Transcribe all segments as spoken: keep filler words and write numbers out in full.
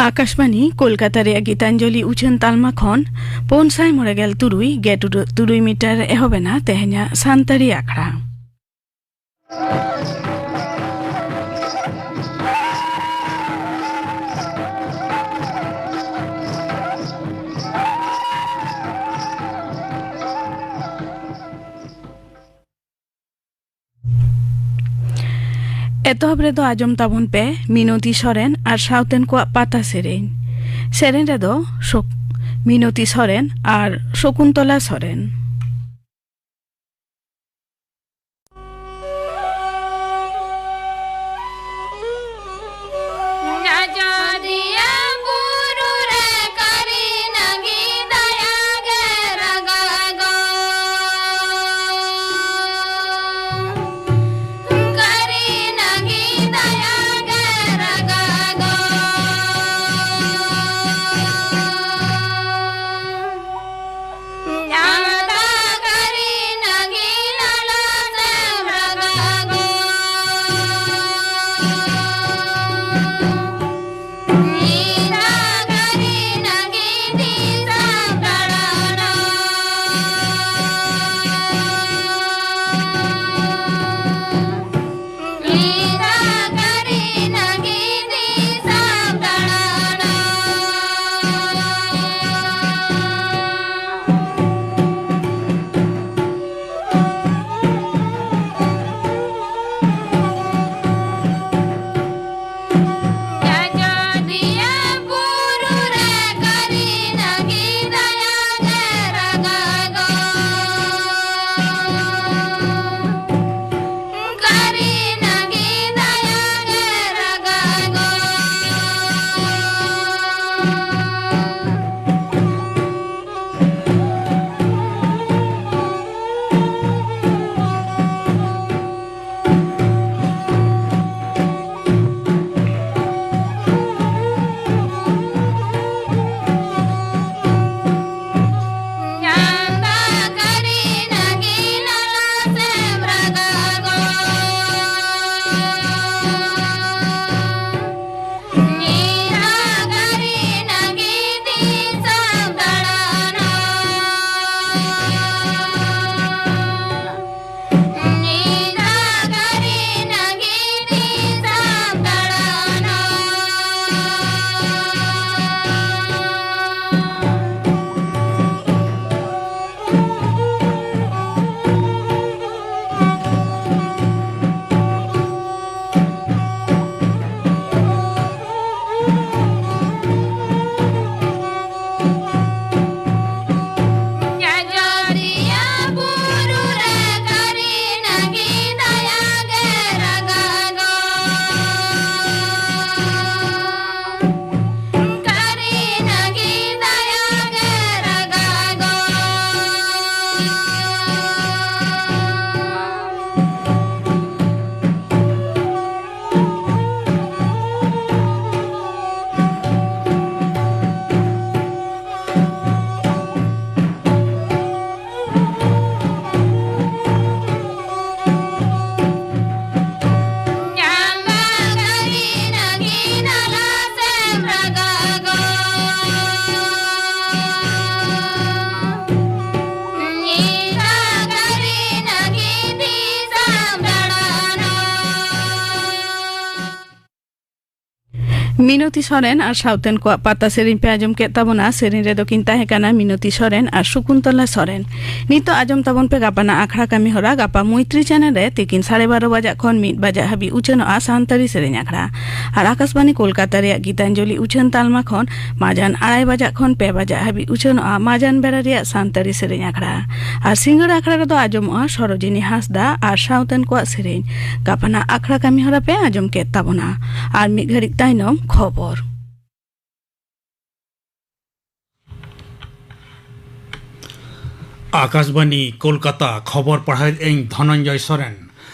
ᱟᱠᱟᱥᱵᱟᱱᱤ ᱠᱳᱞᱠᱟᱛᱟ ᱨᱮᱭᱟᱜ ᱜᱤᱛᱟᱧᱡᱚᱞᱤ ᱩᱪᱷᱟᱹᱱ ᱛᱟᱞᱢᱟ ᱠᱷᱚᱱ ᱯᱩᱱ ᱥᱟᱭ ᱢᱚᱬᱮ ᱜᱮᱞ ᱛᱩᱨᱩᱭ ᱜᱮ ᱴᱩᱰᱟᱹᱜ ᱛᱩᱨᱩᱭ ᱢᱤᱴᱟᱨ ᱨᱮ ᱮᱦᱚᱵ ᱮᱱᱟ ᱛᱮᱦᱮᱧᱟᱜ ᱥᱟᱱᱛᱟᱲᱤ ᱟᱠᱷᱲᱟ᱾ ᱮᱛᱚᱦᱚᱵ ᱨᱮᱫᱚ ᱟᱸᱡᱚᱢ ᱛᱟᱵᱚᱱ ᱯᱮ ᱢᱤᱱᱚᱛᱤ ᱥᱚᱨᱮᱱ ᱟᱨ ᱥᱟᱶᱛᱮᱱ ᱠᱚᱣᱟᱜ ᱯᱟᱛᱟ ᱥᱮᱨᱮᱧ᱾ ᱥᱮᱨᱮᱧ ᱨᱮᱫᱚ ᱥᱚᱠ-, ᱢᱤᱱᱚᱛᱤ ᱥᱚᱨᱮᱱ ᱟᱨ ᱥᱚᱠᱩᱱᱛᱚᱞᱟ ᱥᱚᱨᱮᱱ᱾ ᱟᱡᱚᱫᱤᱭᱟᱹ ᱵᱩᱨᱩ ᱨᱮ ᱠᱟᱹᱨᱤ ᱱᱟᱹᱜᱤ ᱫᱟᱭᱟ ᱜᱮ ᱨᱟᱜᱟ ᱜᱚ᱾ ᱠᱟᱹᱨᱤ ᱱᱟᱹᱜᱤ ᱫᱟᱭᱟ ᱜᱮ ᱨᱟᱜᱟ ᱜᱚ᱾ ᱧᱟᱢ ᱫᱚ ᱢᱤᱱᱚᱛᱤ ᱥᱚᱨᱮᱱ ᱟᱨ ᱥᱟᱶᱛᱮᱱ ᱠᱚᱣᱟᱜ ᱯᱟᱛᱟ ᱥᱮᱨᱮᱧ ᱯᱮ ᱟᱸᱡᱚᱢ ᱠᱮᱫ ᱛᱟᱵᱚᱱᱟ᱾ ᱥᱮᱨᱮᱧ ᱨᱮᱫᱚ ᱠᱤᱱ ᱛᱟᱦᱮᱸ ᱠᱟᱱᱟ ᱢᱤᱱᱚᱛᱤ ᱥᱚᱨᱮᱱ ᱟᱨ ᱥᱩᱠᱩᱱᱛᱚᱞᱟ ᱥᱚᱨᱮᱱ᱾ ᱱᱤᱛᱚᱜ ᱟᱸᱡᱚᱢ ᱛᱟᱵᱚᱱ ᱯᱮ ᱜᱟᱯᱟᱱᱟᱜ ᱟᱠᱷᱲᱟ ᱠᱟᱹᱢᱤ ᱦᱚᱨᱟ ᱜᱟᱯᱟ ᱢᱚᱭᱛᱨᱤ ᱪᱮᱱᱮᱞ ᱨᱮ ᱛᱤᱠᱤᱱ ᱥᱟᱲᱮ ᱵᱟᱨᱚ ᱵᱟᱡᱟᱜ ᱠᱷᱚᱱ ᱢᱤᱫ ᱵᱟᱡᱟᱜ ᱦᱟᱹᱵᱤᱡ ᱩᱪᱷᱟᱹᱱᱚᱜᱼᱟ ᱥᱟᱱᱛᱟᱲᱤ ᱥᱮᱨᱮᱧ ᱟᱠᱷᱲᱟ᱾ ᱟᱨ ᱟᱠᱟᱥᱵᱟᱱᱤ ᱠᱳᱞᱠᱟᱛᱟ ᱨᱮᱭᱟᱜ ᱜᱤᱛᱟᱧᱡᱚᱞᱤ ᱩᱪᱷᱟᱹᱱ ᱛᱟᱞᱢᱟ ᱠᱷᱚᱱ ᱢᱟᱡᱟᱱ ᱟᱲᱟᱭ ᱵᱟᱡᱟᱜ ᱠᱷᱚᱱ ᱯᱮ ᱵᱟᱡᱟᱜ ᱦᱟᱹᱵᱤᱡ ᱩᱪᱷᱟᱹᱱᱚᱜᱼᱟ ᱢᱟᱡᱟᱱ ᱵᱮᱲᱟ ᱨᱮᱭᱟᱜ ᱥᱟᱱᱛᱟᱲᱤ ᱥᱮᱨᱮᱧ ᱟᱠᱷᱲᱟ᱾ ᱟᱨ ᱥᱤᱸᱜᱟᱹᱲ ᱟᱠᱷᱲᱟ ᱨᱮᱫᱚ ᱟᱸᱡᱚᱢᱚᱜᱼᱟ ᱥᱚᱨᱚᱡᱤᱱᱤ ᱦᱟᱸᱥᱫᱟ ᱟᱨ ᱥᱟᱶᱛᱮᱱ ᱠᱚᱣᱟᱜ ᱥᱮᱨᱮᱧ᱾ ᱜᱟᱯᱟᱱᱟᱜ ᱟᱠᱷᱲᱟ ᱠᱟᱹᱢᱤ ᱦᱚᱨᱟ ᱯᱮ ᱟᱸᱡᱚᱢ ᱠᱮᱫ ᱛᱟᱵᱚᱱᱟ᱾ ᱟᱨ ᱢᱤᱫ ᱜᱷᱟᱹᱲᱤᱡ ᱛᱟᱭᱱᱚᱢ ᱠᱷᱚᱵᱚᱨ᱾ ᱟᱠᱟᱥᱵᱟᱱᱤ ᱠᱳᱞᱠᱟᱛᱟ, ᱠᱷᱚᱵᱚᱨ ᱯᱟᱲᱦᱟᱣᱮᱫ ᱟᱹᱧ ᱫᱷᱚᱱᱚᱱᱡᱚᱭ ᱥᱚᱨᱮᱱ᱾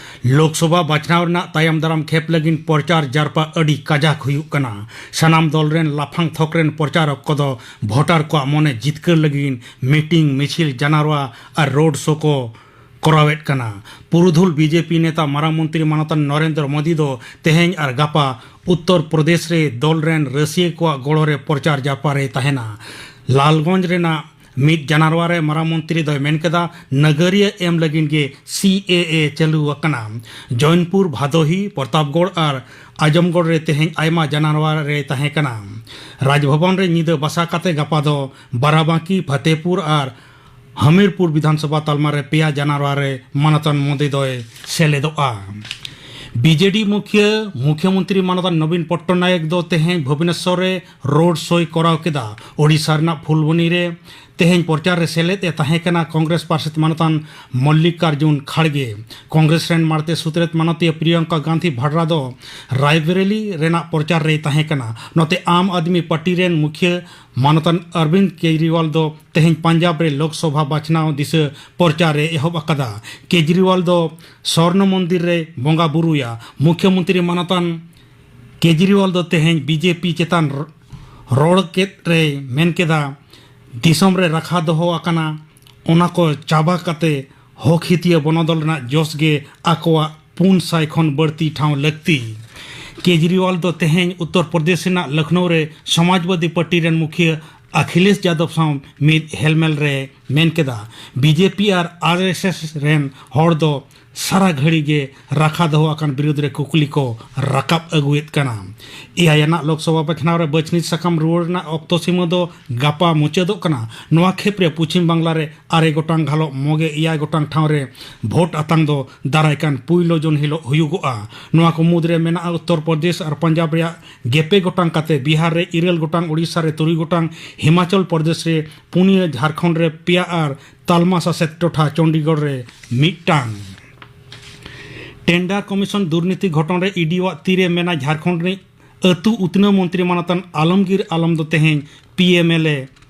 ᱞᱳᱠᱥᱚᱵᱷᱟ ᱵᱟᱪᱷᱱᱟᱣ ᱨᱮᱱᱟᱜ ᱛᱟᱭᱚᱢ ᱫᱟᱨᱟᱢ ᱠᱷᱮᱯ ᱞᱟᱹᱜᱤᱫ ᱯᱨᱚᱪᱟᱨ ᱡᱟᱨᱯᱟ ᱟᱹᱰᱤ ᱠᱟᱡᱟᱠ ᱦᱩᱭᱩᱜ ᱠᱟᱱᱟ᱾ ᱥᱟᱱᱟᱢ ᱫᱚᱞ ᱨᱮᱱ ᱞᱟᱯᱷᱟᱝ ᱛᱷᱚᱠ ᱨᱮᱱ ᱯᱨᱚᱪᱟᱨᱚᱠ ᱠᱚᱫᱚ ᱵᱷᱳᱴᱟᱨ ᱠᱚᱣᱟᱜ ᱢᱚᱱᱮ ᱡᱤᱛᱠᱟᱹᱨ ᱞᱟᱹᱜᱤᱫ ᱢᱤᱴᱤᱝ, ᱢᱤᱪᱷᱤᱞ, ᱡᱟᱱᱟᱨᱣᱟ ᱟᱨ ᱨᱳᱰ ᱥᱳ ᱠᱚ ᱠᱚᱨᱟᱣᱮᱫ ᱠᱟᱱᱟ᱾ ᱯᱩᱨᱩᱫᱷᱩᱞ ᱵᱤᱡᱮᱯᱤ ᱱᱮᱛᱟ ᱢᱟᱨᱟᱝ ᱢᱚᱱᱛᱨᱤ ᱢᱟᱱᱚᱛᱟᱱ ᱱᱚᱨᱮᱱᱫᱨᱚ ᱢᱳᱫᱤ ᱫᱚ ᱛᱮᱦᱮᱧ ᱟᱨ ᱜᱟᱯᱟ ᱩᱛᱛᱚᱨ ᱯᱨᱚᱫᱮᱥ ᱨᱮ ᱫᱚᱞ ᱨᱮᱱ ᱨᱟᱹᱥᱤᱭᱟᱹ ᱠᱚᱣᱟᱜ ᱜᱚᱲᱚ ᱨᱮ ᱯᱨᱚᱪᱟᱨ ᱡᱟᱨᱯᱟ ᱨᱮᱭ ᱛᱟᱦᱮᱱᱟ᱾ ᱞᱟᱞᱜᱚᱸᱡᱽ ᱨᱮᱱᱟᱜ ᱢᱤᱫ ᱡᱟᱱᱟᱨᱣᱟ ᱨᱮ ᱢᱟᱨᱟᱝ ᱢᱚᱱᱛᱨᱤ ᱫᱚᱭ ᱢᱮᱱ ᱠᱮᱫᱟ, ᱱᱟᱜᱟᱨᱤᱭᱟᱹ ᱮᱢ ᱞᱟᱹᱜᱤᱫ ᱜᱮ ᱥᱤ ᱮ ᱮ ᱪᱟᱹᱞᱩ ᱟᱠᱟᱱᱟ᱾ ᱡᱚᱭᱱᱯᱩᱨ, ᱵᱷᱟᱫᱳᱦᱤ, ᱯᱨᱚᱛᱟᱯᱜᱚᱲ ᱟᱨ ᱟᱡᱚᱢᱜᱚᱲ ᱨᱮ ᱛᱮᱦᱮᱧ ᱟᱭᱢᱟ ᱡᱟᱱᱟᱨᱣᱟ ᱨᱮᱭ ᱛᱟᱦᱮᱸ ᱠᱟᱱᱟ᱾ ᱨᱟᱡᱽᱵᱷᱚᱵᱚᱱ ᱨᱮ ᱧᱤᱫᱟᱹ ᱵᱟᱥᱟ ᱠᱟᱛᱮ ᱜᱟᱯᱟ ᱫᱚ ᱵᱟᱨᱟᱵᱟᱸᱠᱤ, ᱯᱷᱟᱛᱮᱯᱩᱨ ᱟᱨ ᱦᱟᱢᱤᱨᱯᱩᱨ ᱵᱤᱫᱷᱟᱱᱥᱚᱵᱷᱟ ᱛᱟᱞᱢᱟ ᱨᱮ ᱯᱮᱭᱟ ᱡᱟᱱᱟᱨᱣᱟ ᱨᱮ ᱢᱟᱱᱚᱛᱟᱱ ᱢᱳᱫᱤ ᱫᱚᱭ ᱥᱮᱞᱮᱫᱚᱜᱼᱟ᱾ ᱵᱤᱡᱮᱰᱤ ᱢᱩᱠᱷᱤᱭᱟᱹ ᱢᱩᱠᱷᱭᱚᱢᱚᱱᱛᱨᱤ ᱢᱟᱱᱚᱛᱟᱱ ᱱᱚᱵᱤᱱ ᱯᱚᱴᱴᱚᱱᱟᱭᱮᱠ ᱫᱚ ᱛᱮᱦᱮᱧ ᱵᱷᱩᱵᱽᱱᱮᱥᱚᱨ ᱨᱮ ᱨᱳᱰ ᱥᱳᱭ ᱠᱚᱨᱟᱣ ᱠᱮᱫᱟ᱾ ᱳᱰᱤᱥᱟ ᱨᱮᱱᱟᱜ ᱯᱷᱩᱞᱵᱚᱱᱤ ᱨᱮ ᱛᱮᱦᱮᱧ ᱯᱨᱚᱪᱟᱨ ᱨᱮ ᱥᱮᱞᱮᱫ ᱮ ᱛᱟᱦᱮᱸ ᱠᱟᱱᱟ ᱠᱚᱝᱜᱨᱮᱥ ᱯᱟᱨᱥᱮᱛ ᱢᱟᱱᱚᱛᱟᱱ ᱢᱚᱞᱞᱤᱠᱟᱨᱡᱩᱱ ᱠᱷᱟᱲᱜᱮ᱾ ᱠᱚᱝᱜᱨᱮᱥ ᱨᱮᱱ ᱢᱟᱲᱛᱮ ᱥᱩᱛᱨᱮᱛ ᱢᱟᱱᱚᱛᱤᱭᱟᱹ ᱯᱨᱤᱭᱚᱝᱠᱟ ᱜᱟᱱᱫᱷᱤ ᱵᱷᱟᱰᱨᱟ ᱫᱚ ᱨᱟᱭᱵᱮᱨᱮᱞᱤ ᱨᱮᱱᱟᱜ ᱯᱨᱚᱪᱟᱨ ᱨᱮᱭ ᱛᱟᱦᱮᱸ ᱠᱟᱱᱟ᱾ ᱱᱚᱛᱮ ᱟᱢ ᱟᱫᱢᱤ ᱯᱟᱨᱴᱤ ᱨᱮᱱ ᱢᱩᱠᱷᱤᱭᱟᱹ ᱢᱟᱱᱚᱛᱟᱱ ᱚᱨᱵᱤᱱᱫᱽ ᱠᱮᱡᱨᱤᱣᱟᱞ ᱫᱚ ᱛᱮᱦᱮᱧ ᱯᱟᱧᱡᱟᱵᱽ ᱨᱮ ᱞᱳᱠᱥᱚᱵᱷᱟ ᱵᱟᱪᱷᱱᱟᱣ ᱫᱤᱥᱟᱹ ᱯᱨᱚᱪᱟᱨ ᱮ ᱮᱦᱚᱵ ᱟᱠᱟᱫᱟ᱾ ᱠᱮᱡᱨᱤᱣᱟᱞ ᱫᱚ ᱥᱚᱨᱱᱚ ᱢᱚᱱᱫᱤᱨ ᱨᱮ ᱵᱚᱸᱜᱟ ᱵᱩᱨᱩᱭᱟ᱾ ᱢᱩᱠᱷᱭᱚᱢᱚᱱᱛᱨᱤ ᱢᱟᱱᱚᱛᱟᱱ ᱠᱮᱡᱨᱤᱣᱟᱞ ᱫᱚ ᱛᱮᱦᱮᱧ ᱵᱤᱡᱮᱯᱤ ᱪᱮᱛᱟᱱ ᱨᱚᱲ ᱠᱮᱫ ᱨᱮᱭ ᱢᱮᱱ ᱠᱮᱫᱟ, ᱫᱤᱥᱚᱢ ᱨᱮ ᱨᱟᱠᱷᱟ ᱫᱚᱦᱚ ᱟᱠᱟᱱᱟ, ᱚᱱᱟ ᱠᱚ ᱪᱟᱵᱟ ᱠᱟᱛᱮ ᱦᱚᱠ ᱦᱤᱛᱤᱭᱟᱹ ᱵᱚᱱᱚᱫᱚᱞ ᱨᱮᱱᱟᱜ ᱡᱚᱥ ᱜᱮ ᱟᱠᱚᱣᱟᱜ ᱯᱩᱱ ᱥᱟᱭ ᱠᱷᱚᱱ ᱵᱟᱹᱲᱛᱤ ᱴᱷᱟᱶ ᱞᱟᱹᱠᱛᱤ᱾ ᱠᱮᱡᱨᱤᱣᱟᱞ ᱫᱚ ᱛᱮᱦᱮᱧ ᱩᱛᱛᱚᱨ ᱯᱨᱚᱫᱮᱥ ᱨᱮᱱᱟᱜ ᱞᱚᱠᱷᱱᱳ ᱨᱮ ᱥᱚᱢᱟᱡᱽᱵᱟᱫᱤ ᱯᱟᱨᱴᱤ ᱨᱮᱱ ᱢᱩᱠᱷᱤᱭᱟᱹ ᱟᱠᱷᱤᱞᱮᱥ ᱡᱟᱫᱚᱵ ᱥᱟᱶ ᱢᱤᱫ ᱦᱮᱞᱢᱮᱞ ᱨᱮ ᱢᱮᱱ ᱠᱮᱫᱟ, ᱵᱤᱡᱮᱯᱤ ᱟᱨ ᱟᱨ ᱮᱥ ᱮᱥ ᱨᱮᱱ ᱦᱚᱲ ᱫᱚ ᱥᱟᱨᱟ ᱜᱷᱟᱹᱲᱤ ᱜᱮ ᱨᱟᱠᱷᱟ ᱫᱚᱦᱚ ᱟᱠᱟᱱ ᱵᱤᱨᱩᱫᱽ ᱨᱮ ᱠᱩᱠᱞᱤ ᱠᱚ ᱨᱟᱠᱟᱵ ᱟᱹᱜᱩᱭᱮᱫ ᱠᱟᱱᱟ᱾ ᱮᱭᱟᱭ ᱟᱱᱟᱜ ᱞᱳᱠᱥᱚᱵᱷᱟ ᱵᱟᱪᱷᱱᱟᱣ ᱨᱮ ᱵᱟᱹᱪᱷᱱᱤ ᱥᱟᱠᱟᱢ ᱨᱩᱣᱟᱹᱲ ᱨᱮᱱᱟᱜ ᱚᱠᱛᱚ ᱥᱤᱢᱟᱹ ᱫᱚ ᱜᱟᱯᱟ ᱢᱩᱪᱟᱹᱫᱚᱜ ᱠᱟᱱᱟ᱾ ᱱᱚᱣᱟ ᱠᱷᱮᱯ ᱨᱮ ᱯᱚᱪᱷᱤᱢ ᱵᱟᱝᱞᱟ ᱨᱮ ᱟᱨᱮ ᱜᱚᱴᱟᱝ ᱜᱷᱟᱞᱚᱜ ᱢᱚᱜᱮ ᱮᱭᱟᱭ ᱜᱚᱴᱟᱝ ᱴᱷᱟᱶ ᱨᱮ ᱵᱷᱳᱴ ᱟᱛᱟᱝ ᱫᱚ ᱫᱟᱨᱟᱭ ᱠᱟᱱ ᱯᱩᱭᱞᱩ ᱡᱩᱱ ᱦᱤᱞᱳᱜ ᱦᱩᱭᱩᱜᱚᱜᱼᱟ᱾ ᱱᱚᱣᱟ ᱠᱚ ᱢᱩᱫᱽᱨᱮ ᱢᱮᱱᱟᱜᱼᱟ ᱩᱛᱛᱚᱨ ᱯᱨᱚᱫᱮᱥ ᱟᱨ ᱯᱟᱧᱡᱟᱵᱽ ᱨᱮᱭᱟᱜ ᱜᱮᱯᱮ ᱜᱚᱴᱟᱝ ᱠᱟᱛᱮ, ᱵᱤᱦᱟᱨ ᱨᱮ ᱤᱨᱟᱹᱞ ᱜᱚᱴᱟᱝ, ᱳᱰᱤᱥᱟ ᱨᱮ ᱛᱩᱨᱩᱭ ᱜᱚᱴᱟᱝ, ᱦᱤᱢᱟᱪᱚᱞ ᱯᱨᱚᱫᱮᱥ ᱨᱮ ᱯᱩᱱᱭᱟᱹ, ᱡᱷᱟᱲᱠᱷᱚᱸᱰ ᱨᱮ ᱯᱮᱭᱟ ᱟᱨ ᱛᱟᱞᱢᱟ ᱥᱟᱥᱮᱛ ᱴᱚᱴᱷᱟ ᱪᱚᱱᱰᱤᱜᱚᱲ ᱨᱮ ᱢᱤᱫᱴᱟᱝ᱾ ᱴᱮᱱᱰᱟᱨ ᱠᱚᱢᱤᱥᱚᱱ ᱫᱩᱨᱱᱤᱛᱤ ᱜᱷᱚᱴᱚᱱ ᱨᱮ ᱤᱰᱤᱣᱟᱜ ᱛᱤᱨᱮ ᱢᱮᱱᱟᱭ ᱡᱷᱟᱲᱠᱷᱚᱸᱰ ᱨᱤᱱᱤᱡ ᱟᱹᱛᱩ ᱩᱛᱱᱟᱹᱣ ᱢᱚᱱᱛᱨᱤ ᱢᱟᱱᱚᱛᱟᱱ ᱟᱞᱚᱢᱜᱤᱨ ᱟᱞᱚᱢ ᱫᱚ ᱛᱮᱦᱮᱧ ᱯᱤᱮᱢᱮᱞᱮ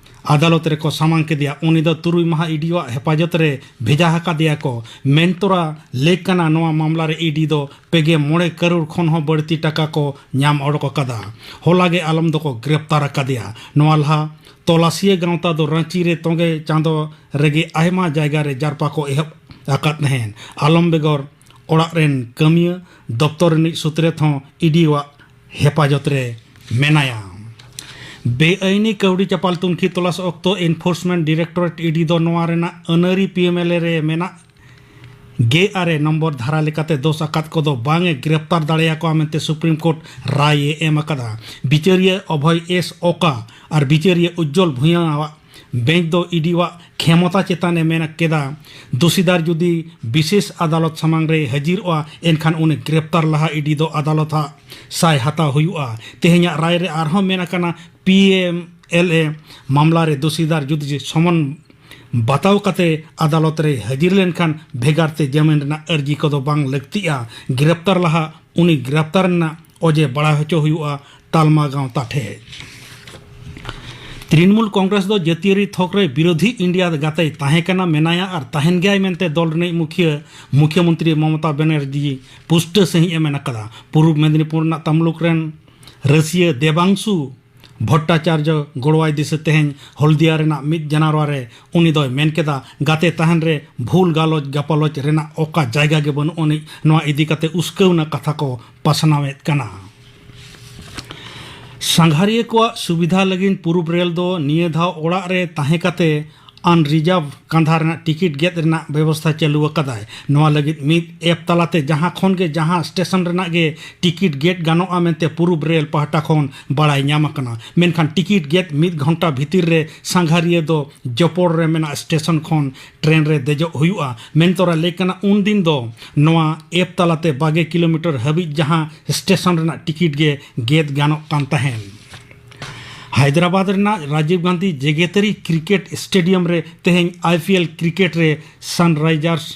ᱟᱫᱟᱞᱚᱛ ᱨᱮᱠᱚ ᱥᱟᱢᱟᱝ ᱠᱮᱫᱮᱭᱟ᱾ ᱩᱱᱤ ᱫᱚ ᱛᱩᱨᱩᱭ ᱢᱟᱦᱟ ᱤᱰᱤᱣᱟᱜ ᱦᱮᱯᱟᱡᱚᱛ ᱨᱮ ᱵᱷᱮᱡᱟ ᱟᱠᱟᱫᱮᱭᱟ ᱠᱚ᱾ ᱢᱮᱱᱛᱚᱨᱟ ᱞᱮᱠ ᱠᱟᱱᱟ, ᱱᱚᱣᱟ ᱢᱟᱢᱞᱟ ᱨᱮ ᱤᱰᱤ ᱫᱚ ᱯᱮ ᱜᱮ ᱢᱚᱬᱮ ᱠᱟᱨᱳᱲ ᱠᱷᱚᱱ ᱦᱚᱸ ᱵᱟᱹᱲᱛᱤ ᱴᱟᱠᱟ ᱠᱚ ᱧᱟᱢ ᱚᱰᱚᱠ ᱟᱠᱟᱫᱟ᱾ ᱦᱚᱞᱟ ᱜᱮ ᱟᱞᱚᱢ ᱫᱚᱠᱚ ᱜᱨᱮᱯᱛᱟᱨ ᱟᱠᱟᱫᱮᱭᱟ᱾ ᱱᱚᱣᱟ ᱞᱟᱦᱟ ᱛᱚᱞᱟᱥᱤᱭᱟᱹ ᱜᱟᱶᱛᱟ ᱫᱚ ᱨᱟᱺᱪᱤ ᱨᱮ ᱛᱚᱸᱜᱮ ᱪᱟᱸᱫᱚ ᱨᱮᱜᱮ ᱟᱭᱢᱟ ᱡᱟᱭᱜᱟ ᱨᱮ ᱡᱟᱨᱯᱟ ᱠᱚ ᱮᱦᱚᱵ ᱟᱠᱟᱫ ᱛᱟᱦᱮᱸᱫ᱾ ᱟᱞᱚᱢ ᱵᱮᱜᱚᱨ ᱚᱲᱟᱜ ᱨᱮᱱ ᱠᱟᱹᱢᱤᱭᱟᱹ, ᱫᱚᱯᱛᱚᱨ ᱨᱤᱱᱤᱡ ᱥᱩᱛᱨᱮᱛ ᱦᱚᱸ ᱤᱰᱤᱣᱟᱜ ᱦᱮᱯᱟᱡᱚᱛ ᱨᱮ ᱢᱮᱱᱟᱭᱟ᱾ ᱵᱮᱟᱹᱭᱤᱱᱤ ᱠᱟᱹᱣᱰᱤ ᱪᱟᱯᱟᱞ ᱛᱩᱱᱠᱷᱤ ᱛᱚᱞᱟᱥ ᱚᱠᱛᱚ ᱮᱱᱯᱷᱳᱨᱥᱢᱮᱱᱴ ᱰᱤᱨᱮᱠᱴᱚᱨᱮᱴ, ᱤᱰᱤ ᱫᱚ ᱱᱚᱣᱟ ᱨᱮᱱᱟᱜ ᱟᱹᱱᱟᱹᱨᱤ ᱯᱤᱮᱢᱮᱞᱮ ᱨᱮ ᱢᱮᱱᱟᱜ ᱜᱮ ᱟᱨᱮ ᱱᱚᱢᱵᱚᱨ ᱫᱷᱟᱨᱟ ᱞᱮᱠᱟᱛᱮ ᱫᱳᱥ ᱟᱠᱟᱫ ᱠᱚᱫᱚ ᱵᱟᱝ ᱮ ᱜᱨᱮᱯᱛᱟᱨ ᱫᱟᱲᱮᱭᱟᱠᱚᱣᱟ ᱢᱮᱱᱛᱮ ᱥᱩᱯᱨᱤᱢ ᱠᱳᱨᱴ ᱨᱟᱭ ᱮ ᱮᱢ ᱟᱠᱟᱫᱟ᱾ ᱵᱤᱪᱟᱹᱨᱤᱭᱟᱹ ᱚᱵᱷᱚᱭ ᱮᱥ ᱳᱠᱟ ᱟᱨ ᱵᱤᱪᱟᱹᱨᱤᱭᱟᱹ ᱩᱡᱡᱚᱞ ᱵᱷᱩᱭᱟᱹ ᱟᱜ ᱵᱮᱧᱪ ᱫᱚ ᱤᱰᱤᱣᱟᱜ ᱠᱷᱮᱢᱚᱛᱟ ᱪᱮᱛᱟᱱ ᱮ ᱢᱮᱱ ᱠᱮᱫᱟ, ᱫᱳᱥᱤᱫᱟᱨ ᱡᱩᱫᱤ ᱵᱤᱥᱮᱥ ᱟᱫᱟᱞᱚᱛ ᱥᱟᱢᱟᱝ ᱨᱮ ᱦᱟᱹᱡᱤᱨᱚᱜᱼᱟ, ᱮᱱᱠᱷᱟᱱ ᱩᱱᱤ ᱜᱨᱮᱯᱛᱟᱨ ᱞᱟᱦᱟ ᱤᱰᱤ ᱫᱚ ᱟᱫᱟᱞᱚᱛ ᱟᱜ ᱥᱟᱭ ᱦᱟᱛᱟᱣ ᱦᱩᱭᱩᱜᱼᱟ᱾ ᱛᱮᱦᱮᱧᱟᱜ ᱨᱟᱭ ᱨᱮ ᱟᱨᱦᱚᱸ ᱢᱮᱱ ᱟᱠᱟᱱᱟ, ᱯᱤᱮᱢᱮᱞᱮ ᱢᱟᱢᱞᱟ ᱨᱮ ᱫᱳᱥᱤᱫᱟᱨ ᱡᱩᱫᱤ ᱥᱚᱢᱚᱱ ᱵᱟᱛᱟᱣ ᱠᱟᱛᱮ ᱟᱫᱟᱞᱚᱛ ᱨᱮ ᱦᱟᱹᱡᱤᱨ ᱞᱮᱱᱠᱷᱟᱱ ᱵᱷᱮᱜᱟᱨ ᱛᱮ ᱡᱟᱹᱢᱤᱱ ᱨᱮᱱᱟᱜ ᱟᱹᱨᱡᱤ ᱠᱚᱫᱚ ᱵᱟᱝ ᱞᱟᱹᱠᱛᱤᱜᱼᱟ᱾ ᱜᱨᱮᱯᱛᱟᱨ ᱞᱟᱦᱟ ᱩᱱᱤ ᱜᱨᱮᱯᱛᱟᱨ ᱨᱮᱱᱟᱜ ᱚᱡᱮ ᱵᱟᱲᱟᱭ ᱦᱚᱪᱚ ᱦᱩᱭᱩᱜᱼᱟ ᱛᱟᱞᱢᱟ ᱜᱟᱶᱛᱟ ᱴᱷᱮᱱ᱾ ᱛᱨᱤᱱᱢᱩᱞ ᱠᱚᱝᱜᱨᱮᱥ ᱫᱚ ᱡᱟᱹᱛᱤᱭᱟᱹᱨᱤ ᱛᱷᱚᱠ ᱨᱮ ᱵᱤᱨᱳᱫᱷᱤ ᱤᱱᱰᱤᱭᱟ ᱜᱟᱛᱮᱭ ᱛᱟᱦᱮᱸ ᱠᱟᱱᱟ, ᱢᱮᱱᱟᱭᱟ ᱟᱨ ᱛᱟᱦᱮᱱ ᱜᱮᱭᱟᱭ ᱢᱮᱱᱛᱮ ᱫᱚᱞ ᱨᱤᱱᱤᱡ ᱢᱩᱠᱷᱤᱭᱟᱹ ᱢᱩᱠᱷᱭᱚᱢᱚᱱᱛᱨᱤ ᱢᱚᱢᱚᱛᱟ ᱵᱮᱱᱟᱨᱡᱤ ᱯᱩᱥᱴᱟᱹ ᱥᱟᱹᱦᱤᱡ ᱮ ᱢᱮᱱ ᱟᱠᱟᱫᱟ᱾ ᱯᱩᱨᱩᱵ ᱢᱮᱫᱤᱱᱤᱯᱩᱨ ᱨᱮᱱᱟᱜ ᱛᱟᱢᱞᱩᱠ ᱨᱮᱱ ᱨᱟᱹᱥᱤᱭᱟᱹ ᱫᱮᱵᱟᱝᱥᱩ ᱵᱷᱚᱴᱴᱟᱪᱟᱨᱡᱚ ᱜᱚᱲᱚᱣᱟᱭ ᱫᱤᱥᱟᱹ ᱛᱮᱦᱮᱧ ᱦᱚᱞᱫᱤᱭᱟ ᱨᱮᱱᱟᱜ ᱢᱤᱫ ᱡᱟᱱᱟᱨᱣᱟ ᱨᱮ ᱩᱱᱤ ᱫᱚᱭ ᱢᱮᱱ ᱠᱮᱫᱟ, ᱜᱟᱛᱮ ᱛᱟᱦᱮᱱ ᱨᱮ ᱵᱷᱩᱞ ᱜᱟᱞᱚᱪ ᱜᱟᱯᱟᱞᱚᱪ ᱨᱮᱱᱟᱜ ᱚᱠᱟ ᱡᱟᱭᱜᱟ ᱜᱮ ᱵᱟᱹᱱᱩᱜ ᱟᱹᱱᱤᱡ᱾ ᱱᱚᱣᱟ ᱤᱫᱤ ᱠᱟᱛᱮ ᱩᱥᱠᱟᱹᱣᱱᱟ ᱠᱟᱛᱷᱟ ᱠᱚ ᱯᱟᱥᱱᱟᱣᱮᱫ ᱠᱟᱱᱟ᱾ ᱥᱟᱸᱜᱷᱟᱨᱤᱭᱟᱹ ᱠᱚᱣᱟᱜ ᱥᱩᱵᱤᱫᱷᱟ ᱞᱟᱹᱜᱤᱫ ᱯᱩᱨᱩᱵ ᱨᱮᱞ ᱫᱚ ᱱᱤᱭᱟᱹ ᱫᱷᱟᱣ ᱚᱲᱟᱜ ᱨᱮ ᱛᱟᱦᱮᱸ ᱠᱟᱛᱮ ᱟᱱᱨᱤᱡᱟᱨᱵᱷ ᱠᱟᱸᱫᱷᱟ ᱨᱮᱱᱟᱜ ᱴᱤᱠᱤᱴ ᱜᱮᱫ ᱨᱮᱱᱟᱜ ᱵᱮᱵᱚᱥᱛᱷᱟ ᱪᱟᱹᱞᱩ ᱟᱠᱟᱫᱟᱭ᱾ ᱱᱚᱣᱟ ᱞᱟᱹᱜᱤᱫ ᱢᱤᱫ ᱮᱯ ᱛᱟᱞᱟᱛᱮ ᱡᱟᱦᱟᱸ ᱠᱷᱚᱱ ᱜᱮ ᱡᱟᱦᱟᱸ ᱥᱴᱮᱥᱚᱱ ᱨᱮᱱᱟᱜ ᱜᱮ ᱴᱤᱠᱤᱴ ᱜᱮᱫ ᱜᱟᱱᱚᱜᱼᱟ ᱢᱮᱱᱛᱮ ᱯᱩᱨᱩᱵ ᱨᱮᱞ ᱯᱟᱦᱴᱟ ᱠᱷᱚᱱ ᱵᱟᱲᱟᱭ ᱧᱟᱢ ᱟᱠᱟᱱᱟ᱾ ᱢᱮᱱᱠᱷᱟᱱ ᱴᱤᱠᱤᱴ ᱜᱮᱫ ᱢᱤᱫ ᱜᱷᱚᱱᱴᱟ ᱵᱷᱤᱛᱤᱨ ᱨᱮ ᱥᱟᱸᱜᱷᱟᱨᱤᱭᱟᱹ ᱫᱚ ᱡᱚᱯᱚᱲ ᱨᱮ ᱢᱮᱱᱟᱜ ᱥᱴᱮᱥᱚᱱ ᱠᱷᱚᱱ ᱴᱨᱮᱱ ᱨᱮ ᱫᱮᱡᱚᱜ ᱦᱩᱭᱩᱜᱼᱟ᱾ ᱢᱮᱱᱛᱚᱨᱟ ᱞᱟᱹᱭ ᱠᱟᱱᱟ, ᱩᱱᱫᱤᱱ ᱫᱚ ᱱᱚᱣᱟ ᱮᱯ ᱛᱟᱞᱟᱛᱮ ᱵᱟᱜᱮ ᱠᱤᱞᱳᱢᱤᱴᱟᱨ ᱦᱟᱹᱵᱤᱡ ᱡᱟᱦᱟᱸ ᱥᱴᱮᱥᱚᱱ ᱨᱮᱱᱟᱜ ᱴᱤᱠᱤᱴ ᱜᱮ ᱜᱮᱫ ᱜᱟᱱᱚᱜ ᱠᱟᱱ ᱛᱟᱦᱮᱸᱱ᱾ ᱦᱟᱭᱫᱨᱟᱵᱟᱫᱽ ᱨᱮᱱᱟᱜ ᱨᱟᱡᱤᱵᱽ ᱜᱟᱱᱫᱷᱤ ᱡᱮᱜᱮᱛᱟᱹᱨᱤ ᱠᱨᱤᱠᱮᱴ ᱥᱴᱮᱰᱤᱭᱟᱢ ᱨᱮ ᱛᱮᱦᱮᱧ ᱟᱭ ᱯᱤ ᱮᱞ ᱠᱨᱤᱠᱮᱴ ᱨᱮ ᱥᱟᱱᱨᱟᱭᱡᱟᱨᱥ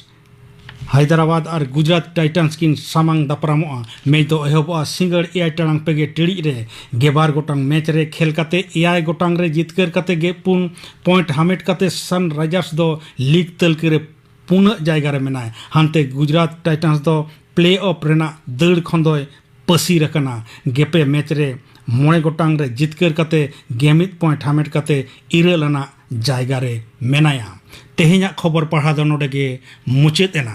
ᱦᱟᱭᱫᱨᱟᱵᱟᱫᱽ ᱟᱨ ᱜᱩᱡᱽᱨᱟᱴ ᱴᱟᱭᱴᱟᱱᱥ ᱠᱤᱱ ᱥᱟᱢᱟᱝ ᱫᱟᱯᱨᱟᱢᱚᱜᱼᱟ᱾ ᱢᱮᱪ ᱫᱚ ᱮᱦᱚᱵᱚᱜᱼᱟ ᱥᱤᱸᱜᱟᱹᱲ ᱮᱭᱟᱭ ᱴᱟᱲᱟᱝ ᱯᱮᱜᱮ ᱴᱤᱲᱤᱡ ᱨᱮ᱾ ᱜᱮᱵᱟᱨ ᱜᱚᱴᱟᱝ ᱢᱮᱪ ᱨᱮ ᱠᱷᱮᱞ ᱠᱟᱛᱮ ᱮᱭᱟᱭ ᱜᱚᱴᱟᱝ ᱨᱮ ᱡᱤᱛᱠᱟᱹᱨ ᱠᱟᱛᱮ ᱜᱮ ᱯᱩᱱ ᱯᱚᱭᱮᱱᱴ ᱦᱟᱢᱮᱴ ᱠᱟᱛᱮ ᱥᱟᱱᱨᱟᱭᱡᱟᱨᱥ ᱫᱚ ᱞᱤᱜᱽ ᱛᱟᱹᱞᱠᱟᱹ ᱨᱮ ᱯᱩᱱᱟᱹᱜ ᱡᱟᱭᱜᱟ ᱨᱮ ᱢᱮᱱᱟᱭᱟ᱾ ᱦᱟᱱᱛᱮ ᱜᱩᱡᱽᱨᱟᱴ ᱴᱟᱭᱴᱟᱱᱥ ᱫᱚ ᱯᱞᱮ ᱚᱯᱷ ᱨᱮᱱᱟᱜ ᱫᱟᱹᱲ ᱠᱷᱚᱱ ᱫᱚᱭ ᱯᱟᱹᱥᱤᱨ ᱟᱠᱟᱱᱟ᱾ ᱜᱮᱯᱮ ᱢᱮᱪ ᱨᱮ ᱢᱚᱬᱮ ᱜᱚᱴᱟᱝ ᱨᱮ ᱡᱤᱛᱠᱟᱹᱨ ᱠᱟᱛᱮ ᱜᱮ ᱢᱤᱫ ᱯᱚᱭᱮᱱᱴ ᱦᱟᱢᱮᱴ ᱠᱟᱛᱮ ᱤᱨᱟᱹᱞ ᱟᱱᱟᱜ ᱡᱟᱭᱜᱟ ᱨᱮ ᱢᱮᱱᱟᱭᱟ᱾ ᱛᱮᱦᱮᱧᱟᱜ ᱠᱷᱚᱵᱚᱨ ᱯᱟᱲᱦᱟᱣ ᱫᱚ ᱱᱚᱰᱮ ᱜᱮ ᱢᱩᱪᱟᱹᱫ ᱮᱱᱟ᱾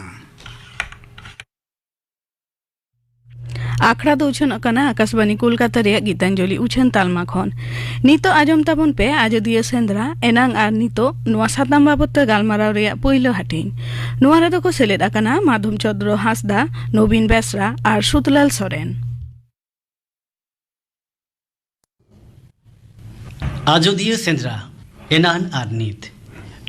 ᱟᱠᱷᱲᱟ ᱫᱚ ᱩᱪᱷᱟᱹᱱᱚᱜ ᱠᱟᱱᱟ ᱟᱠᱟᱥᱵᱟᱱᱤ ᱠᱳᱞᱠᱟᱛᱟ ᱨᱮᱭᱟᱜ ᱜᱤᱛᱟᱧᱡᱚᱞᱤ ᱩᱪᱷᱟᱹᱱ ᱛᱟᱞᱢᱟ ᱠᱷᱚᱱ᱾ ᱱᱤᱛᱚᱜ ᱟᱸᱡᱚᱢ ᱛᱟᱵᱚᱱ ᱯᱮ ᱟᱡᱚᱫᱤᱭᱟᱹ ᱥᱮᱸᱫᱽᱨᱟ ᱮᱱᱟᱝ ᱟᱨ ᱱᱤᱛᱚᱜ, ᱱᱚᱣᱟ ᱥᱟᱛᱟᱢ ᱵᱟᱵᱚᱛ ᱛᱮ ᱜᱟᱞᱢᱟᱨᱟᱣ ᱨᱮᱭᱟᱜ ᱯᱩᱭᱞᱩ ᱦᱟᱹᱴᱤᱧ᱾ ᱱᱚᱣᱟ ᱨᱮᱫᱚ ᱠᱚ ᱥᱮᱞᱮᱫ ᱟᱠᱟᱱᱟ ᱢᱟᱫᱷᱚᱵ ᱪᱚᱸᱫᱽᱨᱚ ᱦᱟᱸᱥᱫᱟ, ᱱᱚᱵᱤᱱ ᱵᱮᱥᱨᱟ ᱟᱨ ᱥᱩᱛᱞᱟᱞ ᱥᱚᱨᱮᱱ᱾ ᱟᱡᱚᱫᱤᱭᱟᱹ ᱥᱮᱸᱫᱽᱨᱟ, ᱮᱱᱟᱱ ᱟᱨ ᱱᱤᱛ᱾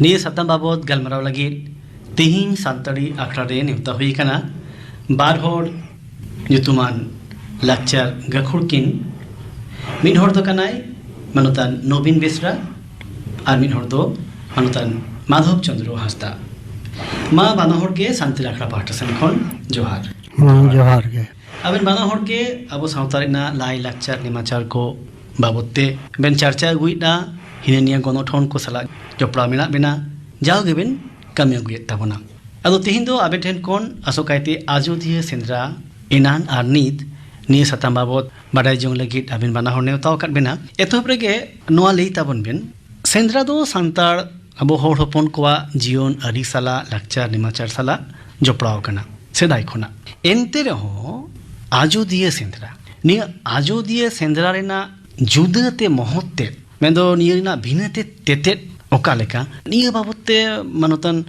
ᱱᱤᱭᱟᱹ ᱥᱟᱛᱟᱢ ᱵᱟᱵᱚᱛ ᱜᱟᱞᱢᱟᱨᱟᱣ ᱞᱟᱹᱜᱤᱫ ᱛᱤᱦᱤᱧ ᱥᱟᱱᱛᱟᱲᱤ ᱟᱠᱷᱲᱟ ᱨᱮ ᱱᱮᱣᱛᱟ ᱦᱩᱭ ᱟᱠᱟᱱᱟ ᱵᱟᱨ ᱦᱚᱲ ᱧᱩᱛᱩᱢᱟᱱ ᱞᱟᱠᱪᱟᱨ ᱜᱟᱹᱠᱷᱩᱲ ᱠᱤᱱ᱾ ᱢᱤᱫ ᱦᱚᱲ ᱫᱚ ᱠᱟᱱᱟᱭ ᱢᱟᱱᱚᱛᱟᱱ ᱱᱚᱵᱤᱱ ᱵᱮᱥᱨᱟ ᱟᱨ ᱢᱤᱫ ᱦᱚᱲ ᱫᱚ ᱢᱟᱱᱚᱛᱟᱱ ᱢᱟᱫᱷᱚᱵ ᱪᱚᱸᱫᱽᱨᱚ ᱦᱟᱸᱥᱫᱟ᱾ ᱢᱟ ᱵᱟᱱᱟ ᱦᱚᱲ ᱜᱮ ᱥᱟᱱᱛᱟᱲᱤ ᱟᱠᱷᱲᱟ ᱯᱟᱦᱴᱟ ᱥᱮᱱ ᱠᱷᱚᱱ ᱡᱚᱦᱟᱨ᱾ ᱦᱮᱸ, ᱡᱚᱦᱟᱨ ᱜᱮ᱾ ᱟᱵᱮᱱ ᱵᱟᱱᱟ ᱦᱚᱲ ᱜᱮ ᱟᱵᱚ ᱥᱟᱶᱛᱟ ᱨᱮᱱᱟᱜ ᱞᱟᱭ ᱞᱟᱠᱪᱟᱨ ᱱᱮᱢᱟᱪᱟᱨ ᱠᱚ ᱵᱟᱵᱚᱛ ᱛᱮ ᱵᱮᱱ ᱪᱟᱨᱪᱟ ᱟᱹᱜᱩᱭᱮᱫᱟ, ᱦᱤᱱᱟᱹ ᱱᱤᱭᱟᱹ ᱜᱚᱱᱚᱴᱷᱚᱱ ᱠᱚ ᱥᱟᱞᱟᱜ ᱡᱚᱯᱲᱟᱣ ᱢᱮᱱᱟᱜ ᱵᱮᱱᱟ, ᱡᱟᱣ ᱜᱮᱵᱮᱱ ᱠᱟᱹᱢᱤ ᱟᱹᱜᱩᱭᱮᱫ ᱛᱟᱵᱚᱱᱟ᱾ ᱟᱫᱚ ᱛᱮᱦᱮᱧ ᱫᱚ ᱟᱵᱮᱱ ᱴᱷᱮᱱ ᱠᱷᱚᱱ ᱟᱥᱚᱠᱟᱭᱛᱮ ᱟᱡᱚᱫᱤᱭᱟᱹ ᱥᱮᱸᱫᱽᱨᱟ ᱮᱱᱟᱱ ᱟᱨ ᱱᱤᱛ ᱱᱤᱭᱟᱹ ᱥᱟᱛᱟᱢ ᱵᱟᱵᱚᱛ ᱵᱟᱰᱟᱭ ᱡᱚᱝ ᱞᱟᱹᱜᱤᱫ ᱟᱵᱮᱱ ᱵᱟᱱᱟ ᱦᱚᱲ ᱱᱮᱣᱛᱟ ᱟᱠᱟᱫ ᱵᱮᱱᱟ᱾ ᱮᱛᱚᱦᱚᱵ ᱨᱮᱜᱮ ᱱᱚᱣᱟ ᱞᱟᱹᱭ ᱛᱟᱵᱚᱱ ᱵᱮᱱ, ᱥᱮᱸᱫᱽᱨᱟ ᱫᱚ ᱥᱟᱱᱛᱟᱲ ᱟᱵᱚ ᱦᱚᱲ ᱦᱚᱯᱚᱱ ᱠᱚᱣᱟᱜ ᱡᱤᱭᱚᱱ ᱟᱹᱨᱤ ᱥᱟᱞᱟᱜ, ᱞᱟᱠᱪᱟᱨ ᱱᱮᱢᱟᱪᱟᱨ ᱥᱟᱞᱟᱜ ᱡᱚᱯᱲᱟᱣ ᱟᱠᱟᱱᱟ ᱥᱮᱫᱟᱭ ᱠᱷᱚᱱᱟᱜ᱾ ᱮᱱᱛᱮ ᱨᱮᱦᱚᱸ ᱟᱡᱚᱫᱤᱭᱟᱹ ᱥᱮᱸᱫᱽᱨᱟ, ᱱᱤᱭᱟᱹ ᱟᱡᱚᱫᱤᱭᱟᱹ ᱥᱮᱸᱫᱽᱨᱟ ᱨᱮᱱᱟᱜ ᱡᱩᱫᱟᱹ ᱛᱮ ᱢᱚᱦᱚᱛ ᱛᱮᱫ, ᱢᱮᱱᱫᱚ ᱱᱤᱭᱟᱹ ᱨᱮᱱᱟᱜ ᱵᱷᱤᱱᱟᱹ ᱛᱮ ᱛᱮᱛᱮᱫ ᱚᱠᱟ ᱞᱮᱠᱟ, ᱱᱤᱭᱟᱹ ᱵᱟᱵᱚᱛ ᱛᱮ ᱢᱟᱱᱚᱛᱟᱱ